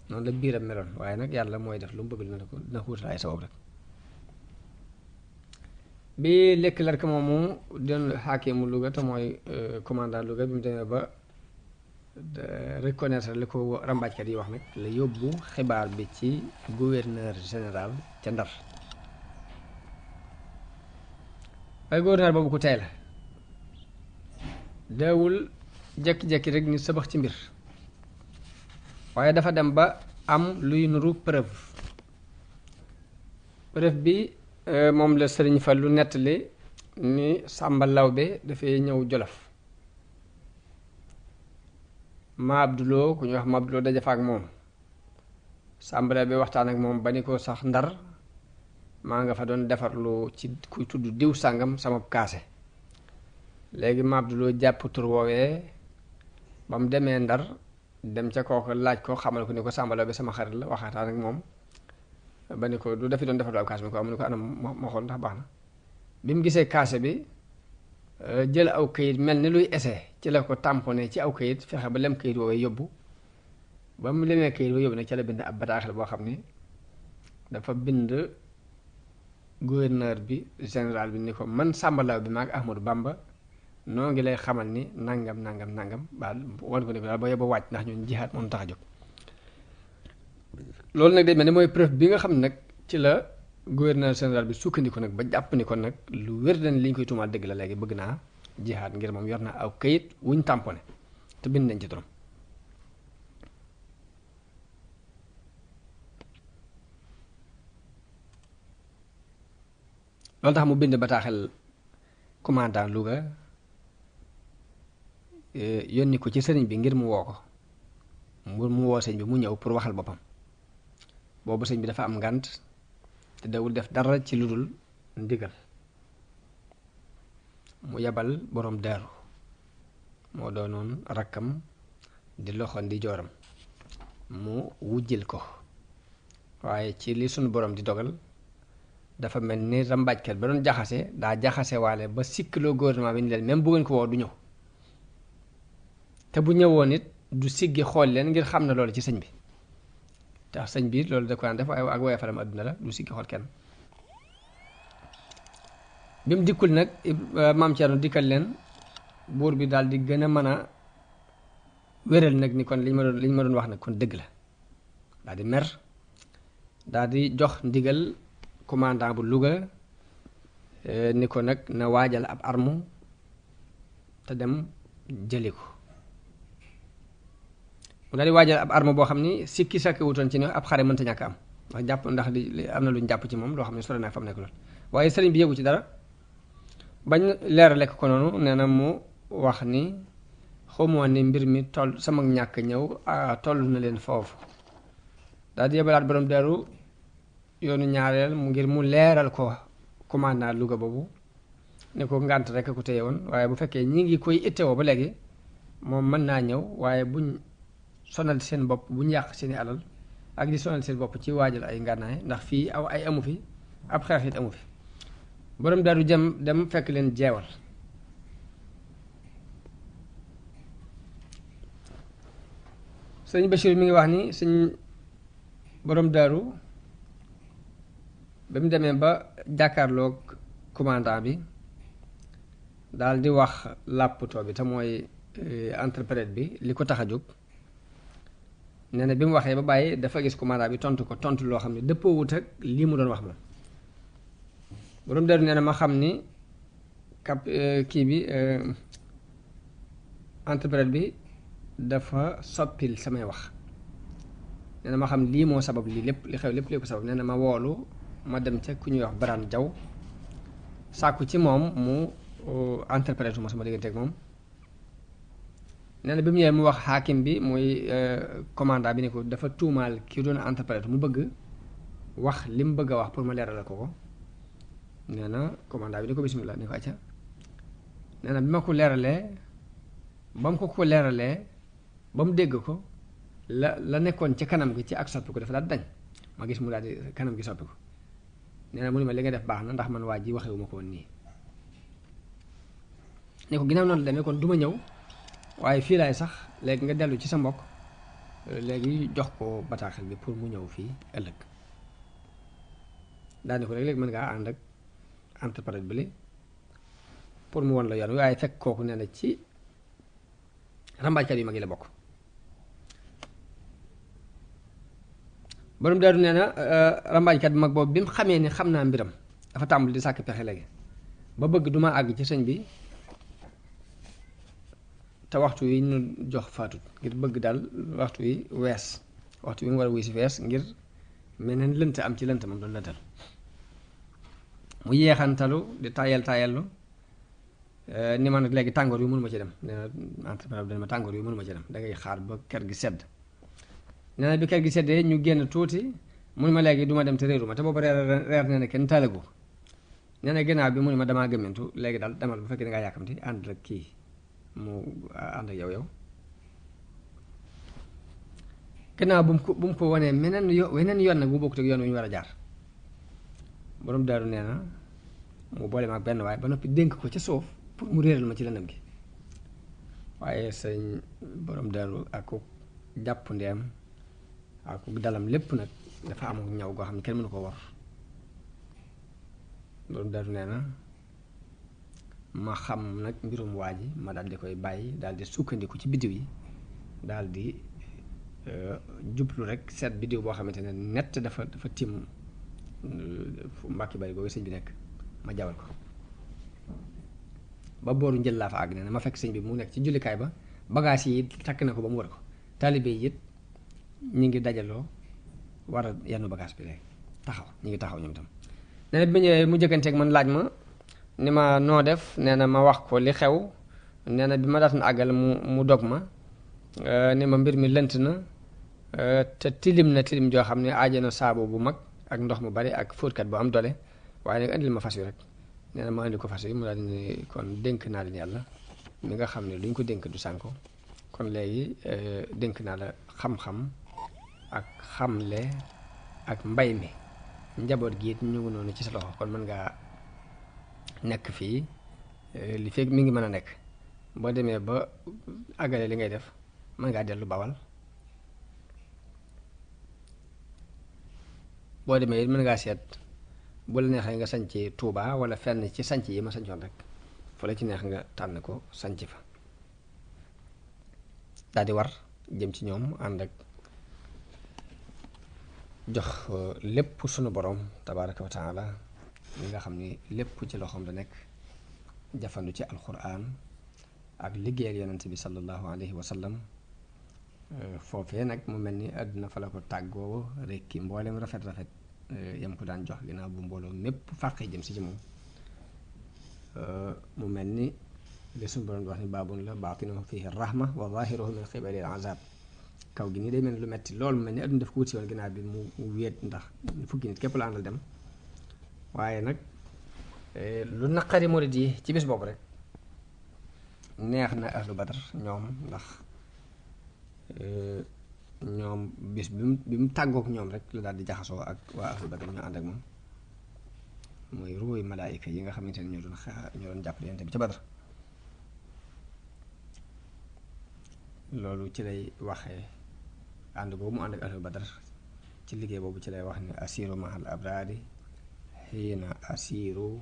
noonu la biiram meloon waaye nag yàlla mooy def lu mu bëgg dina ko wutal ay sabab rek bi lekk larka moomu doon xaakimu Louga te mooy commandant Louga bi mu demee ba reconnaître li ko rambaajkat yi wax nag la yóbbu xibaar bi ci gouverneur général ca Ndar waaye gouverneur boobu ku tey la deewul jekki-jekki rek ni sabax ci mbir waaye dafa dem ba am luy nuru preuve bi moom la Sëriñ Fallu nettali ni Sàmba Lawbe dafay ñëw Jolof ma Abduloo ku ñuy wax ma Abduloo daje fa ak moom Sàmba bi waxtaan ak moom ba ni ko sax Ndar maa nga fa doon defarlu ci kuy tudd diw sàngam sama kaase léegi ma Abduloo jàpp tur woowee ba mu demee Ndar dem ca kooku laaj ko xamal ko ni ko Sàmba Lawbe sama xarit la waxataan ak moom ba ni ko du dafi doon defarlu ab kaase bi ko am ni ko anam ma xool ndax baax na bi mu gisee kaase bi jël aw kayit mel ni luy essai ci la ko tamponné ci aw kayit fexe ba lem kayit woowee yóbbu ba mu lemee kayit woowee yóbbu nag ca la bind ab bataaxal boo xam ni dafa bind gouverneur bi général bi ni ko man Sàmba Lawbe bi maag Ahmadou Bamba noo ngi lay xamal ni nangam baal wan ko ne ko daal ba yóbbu wàcc ndax ñun jihaat moom tax a jóg loolu nag day mel ni mooy preuve bi nga xam ne nag ci la gouverneur général bi sukkandiku nag ba jàpp ni kon nag lu wér dañ li ñu koy tuumaal dëgg la léegi bëgg naa jihaat ngir moom yor na aw kayit wuñ tamponné te bind nañ ci turam loolu tax mu bind bataaxel commandant Louga yónni ko ci sëriñ bi ngir mu woo ko mu woo sëñ bi mu ñëw pour waxal boppam boobu sëñ bi dafa am ngànt te dawul def dara ci lu dul ndigal mu yebal boroom daaru moo doonoon rakkam di loxo di jooram mu wujjil ko waaye ci li sunu borom di dogal dafa mel ni rambaajkat ba doon jaxase daa jaxase waale ba sikkloo gouvernement bi ni leen même bu ngeen ko woo du ñëw te bu ñëwoon it du siggi xool leen ngir xam na loolu ci sëñ bi tax sëñ bi loolu da ko daan def ak woye faram àdduna la du siggi xool kenn bi mu dikkul nag maam Thierno dikkal leen buur bi daal di gën a mën a wéral nag ni kon liñ ma doon wax nag kon dëgg la daal di mer daal di jox ndigal commandant bu Louga ni ko nag na waajal ab arme te dem jëli ko mu daal di waajal ab arme boo xam ni sikki sàkki wutoon ci ne ab xare mënta ñàkk am ndax jàpp ndax li am na lu ñu jàpp ci moom loo xam ne sore naa fa mu nekk lool waaye sëriñ bi yëgu ci dara bañ leerale ko noonu nee na mu wax ni xamoon ni mbir mi toll sama ñàkk ñëw toll na leen foofu daal di yebalaat borom Daaru yoonu ñaareel mu ngir mu leeral ko commandant Louga boobu ne ko ngànt rek ko téye woon waaye bu fekkee ñi ngi koy ittewoo ba léegi moom mën naa ñëw waaye buñ sonal seen bopp buñ yàq seeni alal ak di sonal seen bopp ci waajal ay ngànnaay ndax fii aw ay amu fi ab xeex it amu fi borom Daaru jëm dem fekk leen jeewal sëñ Bachir mi ngi wax ni sëñ borom Daaru ba mu demee ba jàkkaarloog commandant bi daal di wax làpputoo bi te mooy interprète bi li ko tax a jóg nee na bi mu waxee ba bàyyi dafa gis commandant bi tontu ko tontu loo xam ne dëppoowut ak lii mu doon wax moom borom Daaru nee na ma xam ni kii bi interprète bi dafa soppil samay wax nee na ma xam lii moo sabab lii lépp li xew lépp ko sabab nee na ma woolu ma dem ca ku ñuy wax Baraan Jaw sàkku ci moom mu interprète ma sama diggante ak moom nee na bi mu ñëwee mu wax xaakim bi muy commandant bi ne ko dafa tuumaal ki doon interprète mu bëgg wax li mu bëgg a wax pour ma leeralal ko nee na commandant bi ni ko bismillah ni ko acca nee na bi ma ko leeralee ba mu ko leeralee ba mu dégg ko la nekkoon ci kanam gi ci ak soppi ko dafa daal dañ ma gis mu daal di kanam gi soppi ko nee na mu ni ma li nga def baax na ndax man waa ji waxewu ma ko woon nii ne ko ginnaaw noonu la demee kon du ma ñëw waaye fii laay sax léegi nga dellu ci sa mbokk léegi jox ko bataaxal bi pour mu ñëw fii ëllëg daal ni ko léegi mën ngaa ànd ak interprète bi li pour mu won la yoon waaye fekk kooku nee na ci rambaajkat yu mag yi la bokk borom Daaru nee na rambaajkat bi mag boobu bi mu xamee ni xam naa mbiram dafa tàmbali di sàkk pexe léegi ba bëgg duma àgg ci sëñ bi te waxtu wi ñu jox faatut ngir bëgg daal waxtu wi wees waxtu wi mu war a wuy si wees ngir meneen lënt am ci lënt moom doon lëntal mu yeexantalu di taayallu ni ma nag léegi tàngoor yu mënuma ci dem nee na entrepreneur dana ma tàngoor yu mënuma ci dem dangay xaar ba kër gi sedd nee na bi kër gi seddee ñu génn tuuti mu ne ma léegi du ma dem te réeru ma te boobu reer nee na kenn taalagu nee na ginnaaw bi mu ne ma damaa gëmmentu léegi daal demal bu fekkee dangaa yàkkamti ànd ak kii mu ànd ak yow ginnaaw bu mu ko wanee weneen yoon nag bu bokkut ak yoon wu ñu war a jaar borom Daaru nee na mu boole ma ak benn waaye ba noppi dénk ko ca suuf pour mu réeral ma ci lëndëm gi waaye sëñ borom Daaru ak ku jàpp ndeem ak ku dalam lépp nag dafa am ñaw goo xam ne kenn mënu ko war borom Daaru nee na ma xam nag mbirum waa ji ma daal di koy bàyyi daal di sukkandiku ci biddiw yi daal di jublu rek seet biddiw boo xamante ne nett dafa tim fu mbàkki bari googu sëñ bi nekk ma jawal ko ba booru njël laa fa àgg nee na ma fekk sëñ bi mu nekk ci jullikaay ba bagage yi takk na ko ba mu war ko taalibe yi it ñi ngi dajaloo war a yenn bagage bi léegi ñi ngi taxaw ñoom tam nee na bi ma ñëwee mu jëkkanteeg man laaj ma ni ma noo def nee na ma wax ko li xew nee na bi ma daatan àggal mu dog ma ni ma mbir mi lënt na te tilim joo xam ne aajana saabu bu mag ak ndox mu bari ak fóotkat bu am doole waaye nag indil ma fas yu rek nee na ma indi ko fas yi mu daal di ne kon dénk naa leen yàlla mi nga xam ne lu ñu ko dénk du sànko kon léegi dénk naa la xam-xam ak xamle ak mbay mi njaboot gi it ñu ngi noonu ci sa loxo kon mën ngaa nekk fii li fekk mi ngi mën a nekk boo demee ba àggale li ngay def mën ngaa dellu Bawal boo demee it mën ngaa seet bu la neexee nga sanc Tuuba wala fenn ci sanc yi ma sancoon rek fu la ci neex nga tànn ko sanc fa daal di war jëm ci ñoom ànd ak jox lépp sunu borom tabaraka wa taala li nga xam ni lépp ci loxoom la nekk jafandu ci alquran ak liggéeyal yonent bi sallallahu alayhi wa sallam. Foofee nag mu mel ni àdduna fa la ko tàggoo rek ki mboolem rafet-rafet yam ko daan jox ginnaaw bu mbooloo mépp fàqee jëm si ci moom. mu mel ni li suñu borom di wax ni baabun la baatinuhu fihi rahma wa zahiruhu min qibali al azab. kaw gi nii day mel ni lu metti loolu mu mel ni àdduna daf ko wut si woon ginnaaw bi mu wéet ndax fukki nit képp la àndal dem. waaye nag lu naqari murid yi ci bis boobu rek neex na ahlu badar ñoom ndax ñoom bis bi mu tàggook ñoom rek la daal di jaxasoo ak waa ahlu badar ñu ànd ak moom mooy ruuy malaayika yi nga xamante ne ñoo doon jàppale yonent bi ca badar. loolu ci lay waxee ànd boobu mu ànd ak ahlu badar ci liggéey boobu ci lay wax ne asiru mahal abrari xiina asiru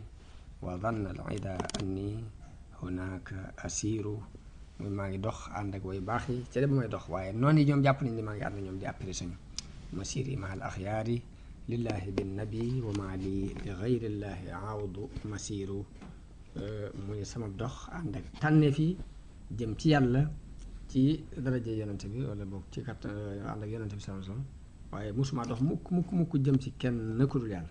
wa dhanna al ida anni hunaka asiru muy maa ngi dox ànd ak way baax yi ca de ba may dox waaye noonu yi ñoom jàpp nañ ni maa ngi ànd ak ñoom di apprécié suñu masiri mahal axyaari lillahi bin nabi wa maa li li gayrillahi awdu masiru. mu ne sama dox ànd ak tànneef yi jëm ci yàlla ci daraje yonente bi wala boog ci kat ànd ak yonente bi sallallahu alayhi wasallam waaye musuma dox mukk jëm ci kenn ku dul yàlla.